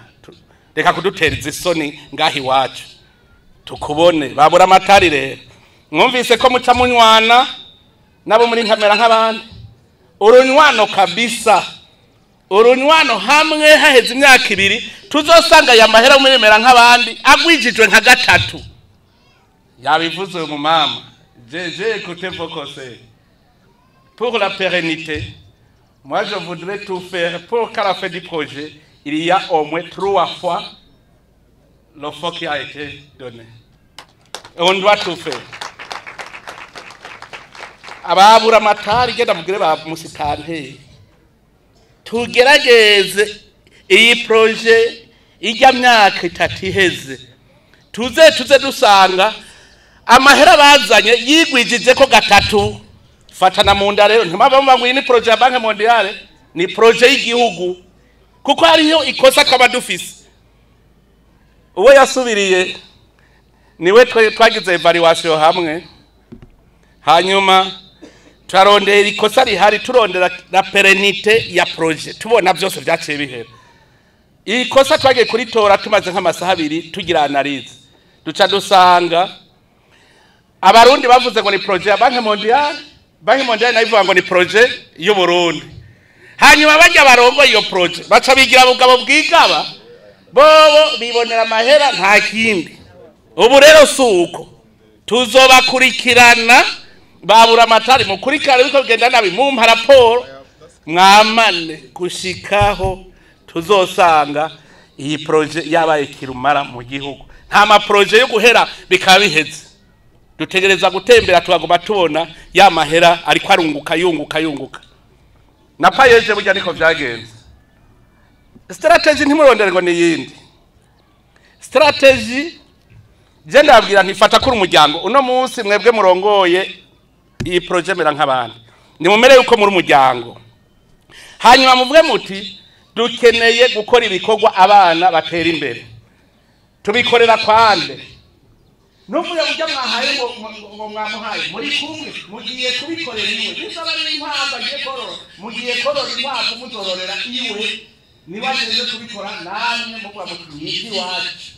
Reka kudutereza isoni ngahi iwacu tukubone. Babura amatari rero mwumvise ko muca munywana nabo muri nkamera nk'abandi. Urunywano kabisa, urunywano hamwe haheze imyaka 2 tuzosanga ya mahera muremera nk'abandi agwijijwe nka 3. Yabivuze mu mama, j'ai écouté vos conseils pour la pérennité. Moi je voudrais tout faire pour qu'à la fin du projet il y a au moins 3 fois le fonds qui a été donné. Et on doit tout faire. Ababura amatari genda mugire ba musitante tugerageze iyi projet ijya myaka 3 iheze, tuze dusanga amahera bazanye yigwijije ko 3. Fatana mu nda rero ntimabamba ngo iyi ni projet ya Banque Mondiale, ni projet y'igihugu, kuko hariyo ikosa twaba dufise. Uwo yasubiriye niwe twagize evaluation hamwe, hanyuma turarondera ikosa rihari, turondera la pérennité ya projet, tubona byose byaciye bihera. Ikosa twagiye kuritora tumaze nk'amasaha 2 tugira analyse, duca dusanga abarundi bavuze ngo ni projet ya Banque Mondiale, Banque Mondiale nayo ivuga ngo ni projet y'u Burundi. Hanyuma bajya barongo iyo projet baca bigira bugabo bwigaba, bobo bibonera amahera nta kindi. Ubu rero suko tuzobakurikirana. Babura amatari mukurikirana biko bigenda nabi, mumpa raporo mwamane gushikaho tuzosanga iyi projet yabaye kirumara mu gihugu. Nta ma projet yo guhera bikaba biheze. Dutegereza gutembera tugagoma tubona ya mahera ariko arunguka yunguka yunguka. Na payeje burya niko vyagenze. Strategy ntimurondere ngo ni yindi. Strategy je ndabwira ntifata kuri umuryango. Uno munsi mwebwe murongoye iyi projet mera nk'abandi, nimumere yuko muri umuryango. Hanyuma muvuge muti dukeneye gukora ibikorwa abana batera imbere, tubikorera kwande. Nuvuye ujya mwahaye ngo mwamuhaye muri kumwe mugiye kubikorera iwe, bizaba ari inkwavu agiye korora, mugiye korora inkwavu muzororera iwe. Niba ajeje kubikora namwe muvuga muti ni iwacu.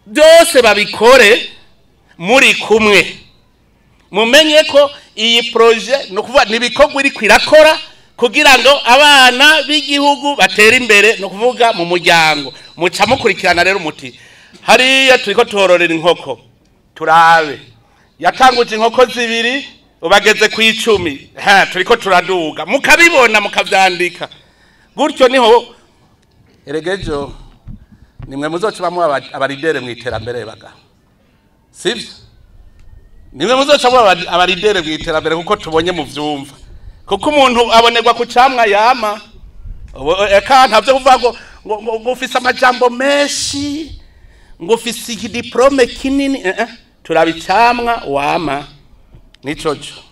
Byose babikore muri kumwe. Mumenye ko iyi projet no kuvuga nibikorwa iri kwirakora kugira ngo abana b'igihugu batera imbere, no kuvuga mu muryango. Muca mukurikirana rero muti hariya turiko tuhororera inkoko, turabe yatanguje inkoko 2 ubageze ku 10, ha turiko turaduga, mukabibona mukavyandika gutyo. Niho eregejo nimwe muzocabamwe abaridere mu iterambere baga, sivyo? Nimwe muzocabamwe abaridere mu iterambere, kuko tubonye mu vyumva, kuko umuntu abonerwa ku camwa yama. Eka ntavyo kuvuga ngo ngo ufise amajambo menshi, ngo ufise igidiplome kinini, turabicamwa wama nicoco.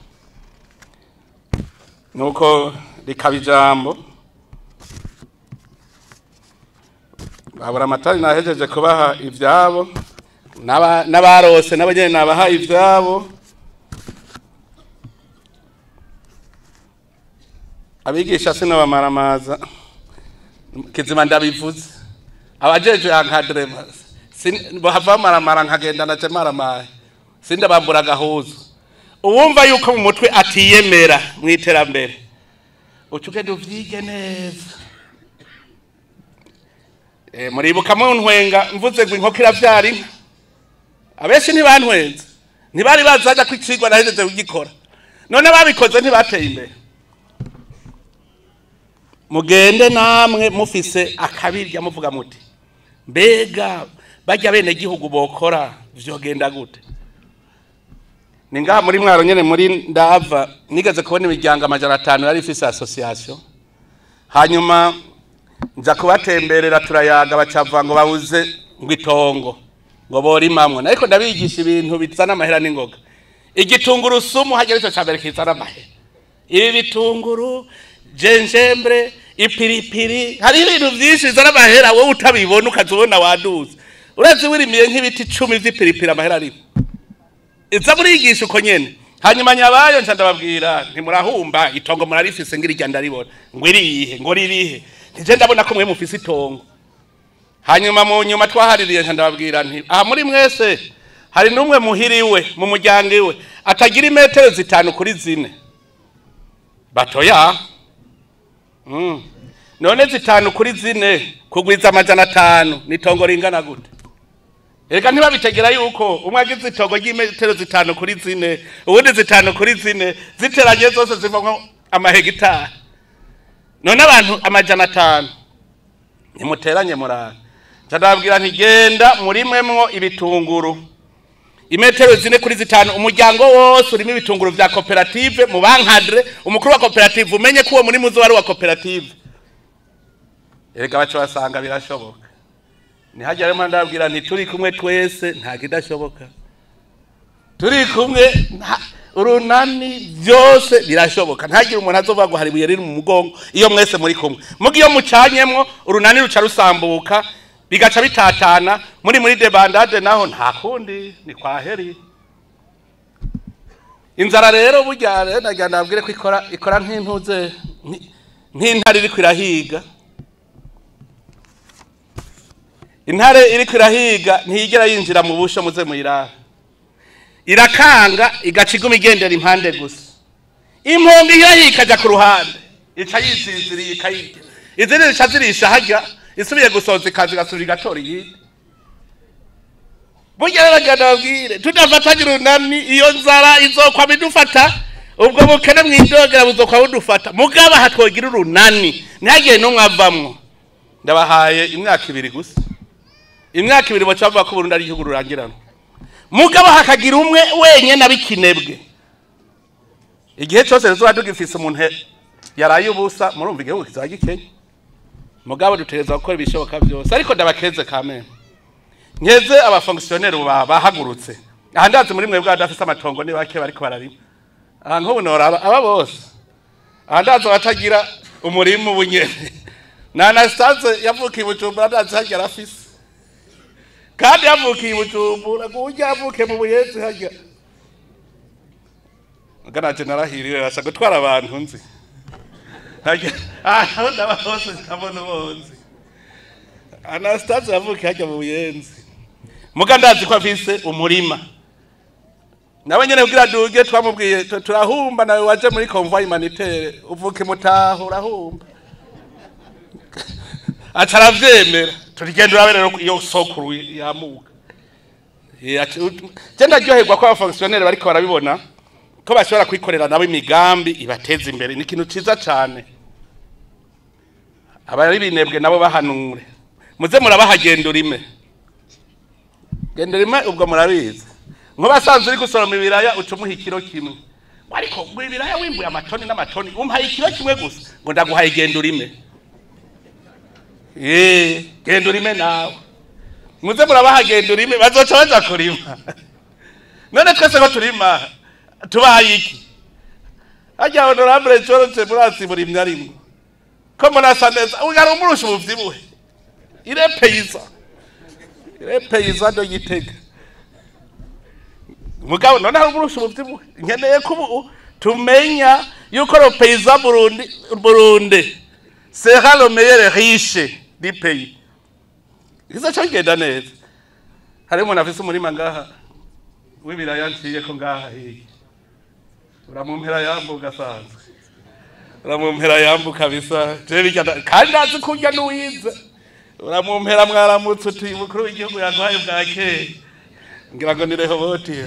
Nuko rikaba ijambo babura amatari nahejeje kubaha ivyabo, n'abarose nabo nyene nabaha ivyabo. Abigisha sinabamaramaza kizima ndabivuze, abajeje encadrement bahava maramara nkagenda naje maramaye, sindabambura gahuzo. Uwumva yuko mu mutwe atiyemera mu iterambere, ucuke uvyige neza. Muribuka mu ntwenga mvuze ngo inkoko iravyara inka, abenshi ntibantwenze, ntibari bazaja kwicigwa nahejeje kugikora. None babikoze ntibateye imbere. Mugende namwe mufise akabirya muvuga muti mbega bajya bene gihugu bokora vyogenda gute? Ni ngaha muri Mwaro nyene muri ndava nigeze kubona imiryango 500 yari ifise association, hanyuma nza kubatemberera turayaga, bacava ngo babuze ngo itongo ngo borimamwe. Ariko ndabigisha ibintu bizana amahera n'ingoga. Igitungurusumu hagera ico cambere kizana amahera, ibi bitunguru, jenjembre, ipiripiri, hari ibintu vyinshi bizana amahera wowe utabibona ukazubona waduze. Urazi wirimiye nk'ibiti 10 vy'ipiripiri amahera arimo. Iza murigisha uko nyene. Hanyuma nyabayo nca ndababwira ntimurahumba itongo murarifise ngira ndaribona, ngo irihe ngo ririhe, ntije ndabona ko mwe mufise itongo. Hanyuma mu nyuma twahaririye nca ndababwira nti aha muri mwese hari numwe muhiriwe mu muryango iwe atagira imetero 5 kuri 4. Batoya none 5 kuri 4 kugwiza 500 nitongo ringana gute? Eka ntibabitegera yuko umwe agize itongo ry'imetero 5 kuri 4, ubundi 5 kuri 4 ziteranye zose zivamo amahegitari. None abantu 500 nimuteranye murana. Ndababwira nti genda murimwemwo ibitunguru imetero 4 kuri 5, umuryango wose urimo ibitunguru vya koperative, mu bankadre umukuru wa koperative umenye ko uwo muri muzo wari wa koperative. Erega baco basanga birashoboka. Nihajya rero ndababwira nti turi kumwe twese nta kidashoboka, turi kumwe urunani byose birashoboka. Ntagire umuntu azovuga ngo hari ibuye riri mu mugongo iyo mwese muri kumwe. Mugi iyo mucanyemwo urunani ruca rusambuka bigaca bitatana, muri debandade naho nta kundi ni kwaheri. Inzara rero burya rero nagira ndabwire ko ikora nk'intuze nk'intare iri kwirahiga. Intare iri kwirahiga ntiyigera yinjira mu busho muze muyiraha, irakanga igaca iguma igendera impande gusa. Impongo irahiga ikaja ku ruhande, ica yisinziriye ikayirya, izindi zica zirisha harya, isubiye gusoza ikaza igasubira igatora iyindi. Burya rero nagira ndababwire tudafatanye urunani iyo nzara izokwama idufata, ubwo bukene mwidogera buzokwa budufata. Mugabo aha twogira urunani ntihagire n'umwe avamwo. Ndabahaye imyaka 2 gusa, imyaka 2 baca bavuga ko Burundi ari igihugu rurangiranwa. Mugabo hakagira umwe wenyene abikinebwe. Igihe cyose tuzoba tugifise umuntu yaraye ubusa, murumva igihugu kizoba gikenye. Mugabo dutegerezwa gukora ibishoboka byose. Ariko ndabakeze kamere, nkeze abafonctionnaire bahagurutse. Aha ndazi muri mwebwe badafise amatongo ni bake bariko bararima. Aha nk'ubu noraba aba bose, aha ndazi abatagira umurima ubunyene. Na Anastase yavukiye i Bujumbura ndazi harya arafise, kandi yavukiye i Bujumbura kuburyo yavukiye mu Buyenzi harya. Ganaje narahiriwe rasha gutwara abantu nzi. Aho ndaba hose ndabona ubonzi. Anastase yavukiye hajya mu Buyenzi. Muga ndazi ko afise umurima. Nawe nyene kugira duge twamubwiye turahumba, nawe waje muri convoi humanitaire uvuke mutaho urahumba. Aca aravyemera. Turigenda urabe rero iyo sokuru yamuka. Je ndaryoherwa ko abafonctionnaire bariko barabibona ko bashobora kwikorera nabo imigambi ibateza imbere, ni ikintu ciza cane. Abari binebwe nabo bahanure, muze murabahagendura ime gendera ime, ubwo murabizi. Nko basanzwe uri gusoroma ibiraya uca umuha ikiro kimwe, ariko ngo ibiraya wimbuye amatoni n'amatoni umpaye ikiro kimwe gusa, ngo ndaguhaye gendura ime. Gendura ime nawe, muze murabahagendura ime, bazoca baja kurima. None twese ko turima tubaye iki? Harya honorable George murasi murimye arimwo ko murasa neza, ugara umurusha ubuvyibuhe. Irepeyiza ndo Gitega. Mugabo none hari umurusha ubuvyibuhe. Nkeneye ko ubu tumenya yuko le paysan Burundi sera le meilleur riche du pays. Izo cagenda neza. Hari umuntu afise umurima ngaha w'ibiraya nciye ko ngaha hirya. Uramumpera yambu gasanzwe. Uramumpera yambu kabisa. Je bijya kandi ndazi kurya n'uwize. Uramumpera mwaramutse uti mukuru w'igihugu yaguhaye bwakeye. Ngira ngo ni Rehoboti.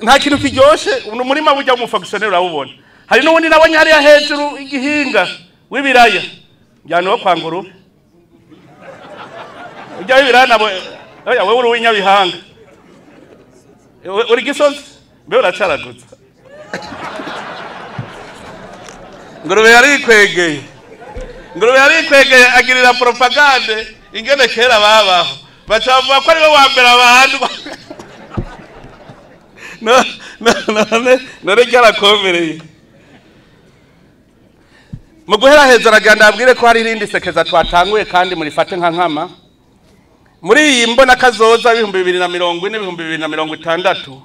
Nta kintu kiryoshe, umurima burya w'umufonctionnaire urawubona. Hari n'uwundi nabonye hariya hejuru igihinga w'ibiraya. Njyana wo kwa Ngurube. Ujya w'ibiraya nabo, oya wewe uri uw'inyabihanga. Uri Gisozi? Mbe uracaragutse. Ngurube yarikwegeye. Ngurube yarikwegeye agirira propagande ingene kera babaho. Baca bavuga ko ari we wa mbere abantu. No, no, none, none ryarakomereye. Mu guheraheza aragenda abwire ko hari irindi sekeza twatanguye kandi murifate nka nkama. Muri iyi mbona kazoza 2040 2060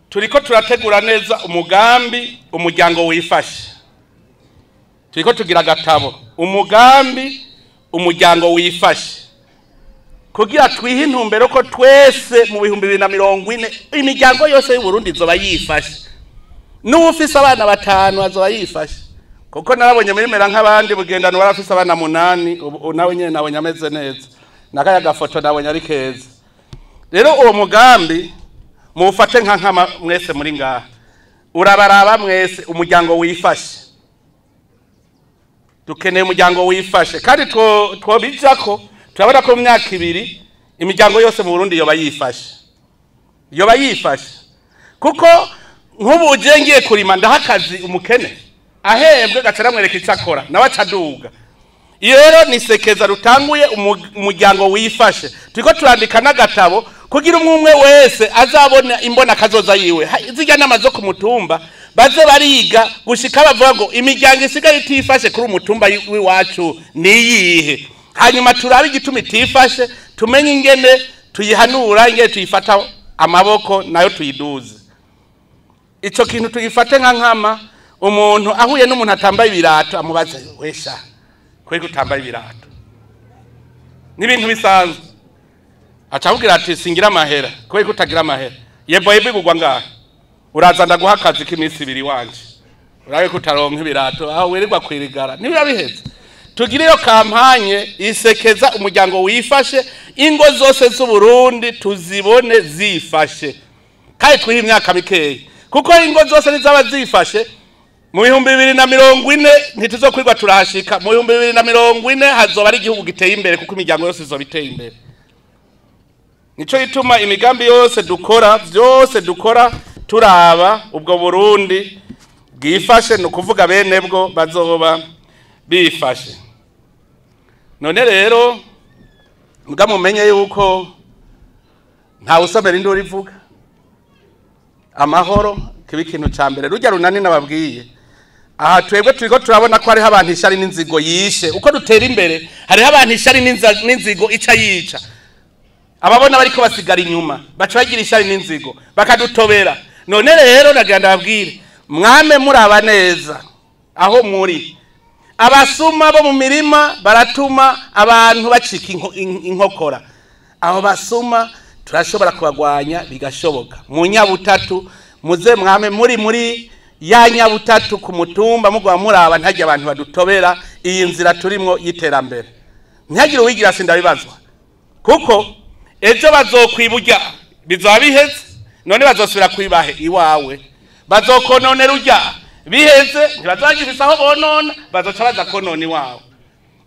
turiko turategura neza umugambi umuryango wifashe. Turiko tugira agatabo umugambi umuryango wifashe, kugira twihe intumbero ko twese mu 2040 imiryango yose y'u Burundi izoba yifashe. N'uwufise abana batanu azoba yifashe. Kuko narabonye muri mera nk'abandi bugendano warafise abana 8, ubu nawe nyene nabonye ameze neza. Nakaya gafoto nabonye ari keza. Rero uwo mugambi mufate nka nkama mwese muri ngaha. Urabaraba mwese umuryango wifashe. Dukeneye umuryango wifashe kandi twobijako turabona ko mu myaka 2 imiryango yose mu Burundi yoba yifashe. Yoba yifashe. Kuko nk'ubu uje ngiye kurima ndahakazi umukene ahembwe gaca aramwereka icyo akora nawe acaduga. Iyo rero ni sekeza rutanguye umuryango wifashe. Turiko turandika n'agatabo kugira umwe wese azabona imbona kazoza yiwe. Zirya nama zo ku mutumba baze bariga gushika bavuga ngo imiryango isigaye itifashe kuri umutumba w'iwacu niyihe. Hanyuma turabe igituma itifashe, tumenye ingene tuyihanura, ingene tuyifata amaboko nayo tuyiduze. Ico kintu tuyifate nka nkama. Umuntu ahuye n'umuntu atambaye ibirato amubaze wesha kwego utambaye ibirato, n'ibintu bisanzwe. Aca ati singira amahera, kwego utagira amahera, yebo yebo igugwa ngaha, uraza ndaguha akazi k'iminsi 2 wanje, urabe ko utaronka ibirato aho wirirwa kwirigara. Niba biheze tugire iyo kampanye isekeza umuryango wifashe, ingo zose z'u Burundi tuzibone zifashe, kandi twihe imyaka mikeyi, kuko ingo zose nizaba zifashe mu 2040 ntituzokwirwa turahashika. Mu 2040 hazoba ari igihugu giteye imbere, kuko imiryango yose izoba iteye imbere. Nico gituma imigambi yose dukora, byose dukora turaba ubwo Burundi bwifashe, no kuvuga bene bwo bazoba bifashe. None rero mbwa mumenye yuko nta usomera induru ivuga amahoro kiba ikintu ca mbere. Rujya runani nababwiye aha, twebwe turiko turabona ko hariho abantu ishari n'inzigo yishe. Uko dutera imbere hariho abantu ishari n'inzigo ica yica. Ababona bariko basigara inyuma baca bagira ishari n'inzigo bakadutobera. None rero nagira ndababwire Mwame muraba neza aho muri. Abasuma bo mu mirima baratuma abantu bacika inkokora. Aho basuma turashobora kubagwanya bigashoboka. Mu nyabutatu muze mwame muri ya nyabutatu ku mutumba mugwa muraba ntajya abantu badutobera iyi nzira turimwo y'iterambere. Ntihagire uwigira sindabibazwa. Kuko ejo bazokwiburya bizaba biheze, none bazosubira kwibahe iwawe. Bazokononera urya biheze, ntibazagifisa aho bonona, bazoca baza konona iwawe.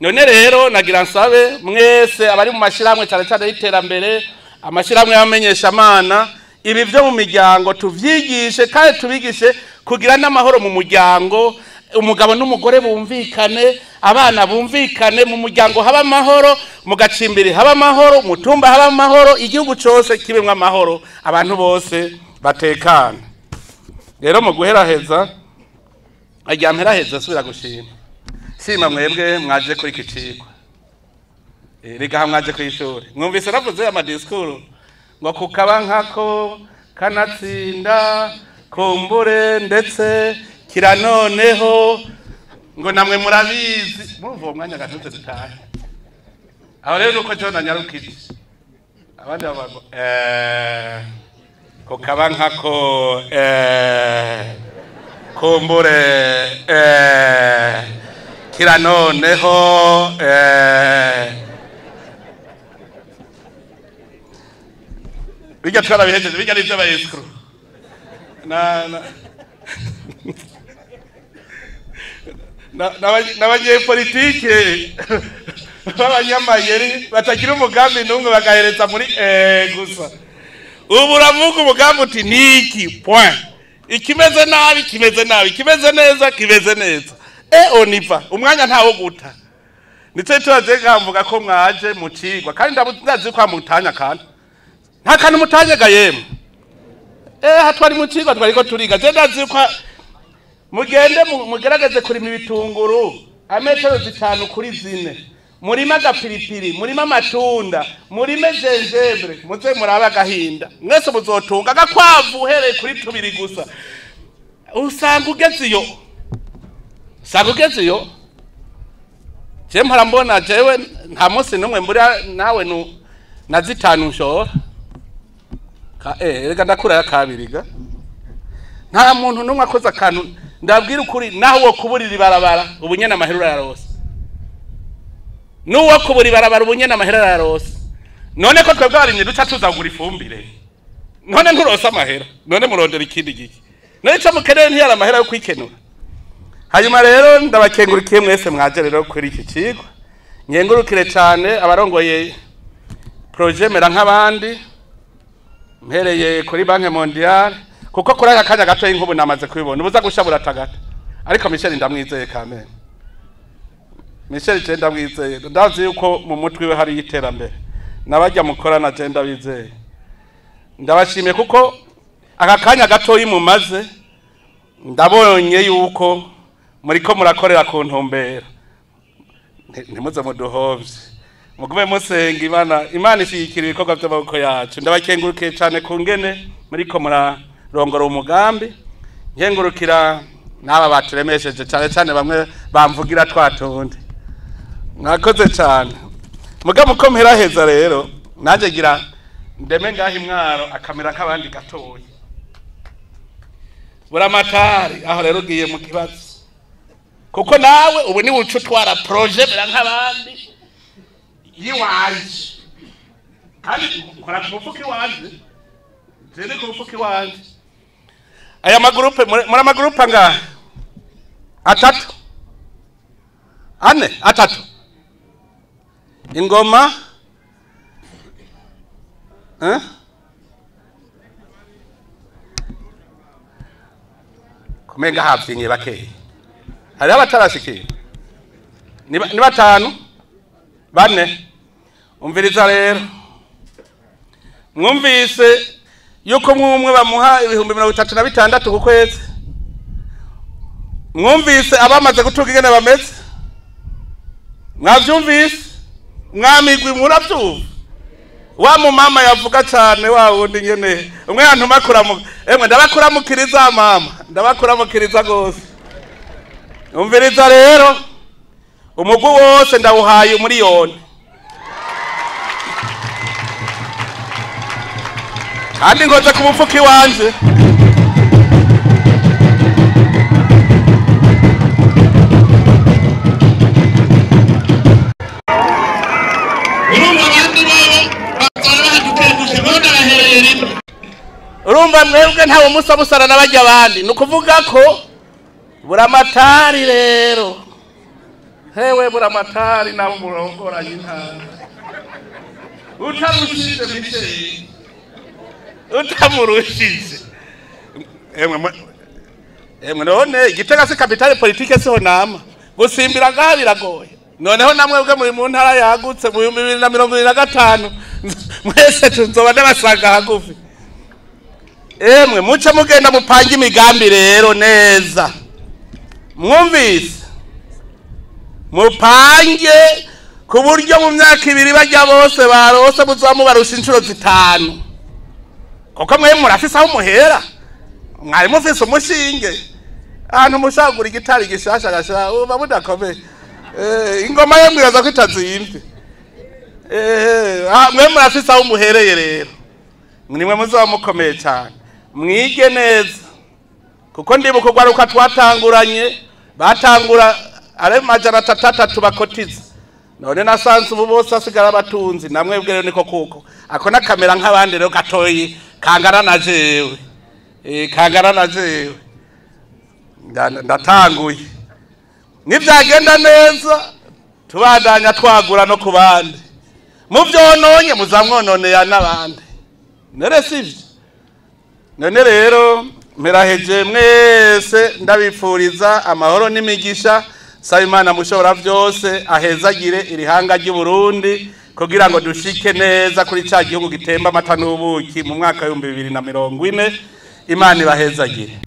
None rero nagira nsabe mwese abari mu mashirahamwe cyane cyane y'iterambere, amashirahamwe y'abamenyeshamana, ibi byo mu miryango tuvyigishe kandi tubigishe kugira n'amahoro mu muryango, umugabo n'umugore bumvikane, abana bumvikane, mu muryango haba amahoro, mu gacimbiri haba amahoro, mu tumba haba amahoro, igihugu cose kibemwe amahoro, abantu bose batekana. Rero mu guheraheza, ajya mperaheza asubira gushima. Shima mwebwe mwaje kuri iki cigwa. Rega mwaje kw'ishuri. Mwumvise navuze amadisikuru ngo kukaba nkako kanatsinda kumbure ndetse kiranoneho ngo namwe murabizi. Murumva uwo mwanya gatuze dutahe. Aho rero nuko John anyarukije. Abandi bavuga kukaba nkako kumbure kiranoneho bijya twarabihejeje, bijya ari iby'abayesikuru. N'abanyepolitike b'abanyamayeri batagira umugambi n'umwe bagahereza muri gusa. Ubu uravuga umugambi uti niki point. Ikimeze nabi kimeze nabi, ikimeze neza kimeze neza. Oniva umwanya ntawo guta. Nico tubaje ngamvuga ko mwaje mucigwa kandi ndazi ko mutanya kandi. Nta kantu mutanyega yemwe. Hatwari mucigwa twariko turiga. Je ndazi ko mugende mugerageze kurima ibitunguru ametero 5 kuri 4. Murima agapiripiri, murima amatunda, murime gingembre, muze muraba agahinda. Mwese muzotunga agakwavu uhereye kuri 2 gusa. Usanga ugeze iyo. Usanga ugeze iyo. Je mpora mbona jewe nta munsi n'umwe mbura nawe na 5 nshora. Reka ndakura ya kabiri ga. Nta muntu n'umwe akoze akantu ndabwira ukuri naho wo kuburira ibarabara ubunyene amahera yarose. Nuwo kubura ibarabara ubunyene amahera yarose. None ko twebwe abarimyi duca tuzagura ifumbire. None nturose amahera, none murondera ikindi giki. None ico mukeneye ntiyari amahera yo kwikenura. Hanyuma rero ndabakengurikiye mwese mwaje rero kuri iki cigwa. Nkengurukire cyane abarongoye projet mera nk'abandi, mpereye kuri Banque Mondiale, kuko kuri aka kanya gato y'inkubu namaze kubibona ubuza gushabura tagata. Ariko Michel ndamwizeye kamere. Michel je ndamwizeye, ndazi yuko mu mutwe we hari iterambere. Nabajya mukorana je ndabizeye. Ndabashimiye kuko aka kanya gato y'umumaze ndabonye yuko muriko murakorera ku ntumbero. Ntimuze muduhovye. Mugume musenga Imana, Imana ishigikira ibikorwa by'amaboko yacu. Ndabakengurukiye cyane ku ngene muriko murarongora umugambi. Nkengurukira n'aba baturemesheje cyane cyane bamwe bamvugira twatundi. Mwakoze cyane. Muga muko mperaheza rero naje gira ndeme ngaho imwaro akamera nk'abandi gatoya. Buramatari aho rero ugiye mu kibazo. Kuko nawe ubu ni ucu twara projet mera nk'abandi yiwanje. Kandi nkora ku mufuka iwanje. Jene ku mufuka iwanje. Aya magrupe muri amagrupe angahe? 3. 4, 3. Ingoma Kumenga havyinye bakeye. Hari abatarashikiye. Ni 5 4. Umviriza rero. Mwumvise yuko mwumwe bamuha 36,000 ku kwezi. Mwumvise abamaze gutuka ingene bameze. Mwavyumvise? Mwamigwi muravyumva. Wa mumama yavuga cyane wa wundi nyene umwe yantuma kuramuka, emwe ndabakuramukiriza mama, ndabakuramukiriza gose. Umviriza rero, umugwi wose ndawuhaye 1,000,000. Kandi ngoze ku mufuka iwanje. Urumva mwebwe ntawe musa musara n'abajya abandi, ni ukuvuga ko buramatari rero, hewe buramatari nabo murongoranye intara, utamurushije Michel, utamurushije emwe none Igitega si capitale politique, siho nama gusimbira ngaha biragoye. Noneho namwebwe muri mu ntara yagutse mu 2025 mwese tuzoba ndabasanga hagufi. Emwe muce mugenda mupange imigambi rero neza, mwumvise, mupange ku buryo mu myaka 2 bajya bose barose muzoba mubarusha inshuro 5, kuko mwe murafise aho muhera, mwari mufise umushinge ahantu mushagura igitari gishasha gasha uba mudakomeye. Ingoma ye mwibaza ko itazimvye. Mwe murafise aho muhereye rero, nimwe muzoba mukomeye cyane, mwige neza, kuko ndibuka urwaruka twatanguranye batangura ari 300 bakotiza, none nasanze ubu bose asigara abatunzi. Namwebwe rero niko kuko ako nakamera nk'abandi rero gatoyi kangana na jewe, kangana na jewe ndatanguye. Nivyagenda neza tubandanya twagura no kubandi, muvyononye muzamwononera n'abandi, nere sivyo? None rero meraheje mwese, ndabipfuriza amahoro n'imigisha. Saba Imana mushobora byose ahezagire irihanga ry'u Burundi kugira ngo dushike neza kuri ca gihugu gitemba amata n'ubuki mu mwaka wa 2040. Imana ibahezagire.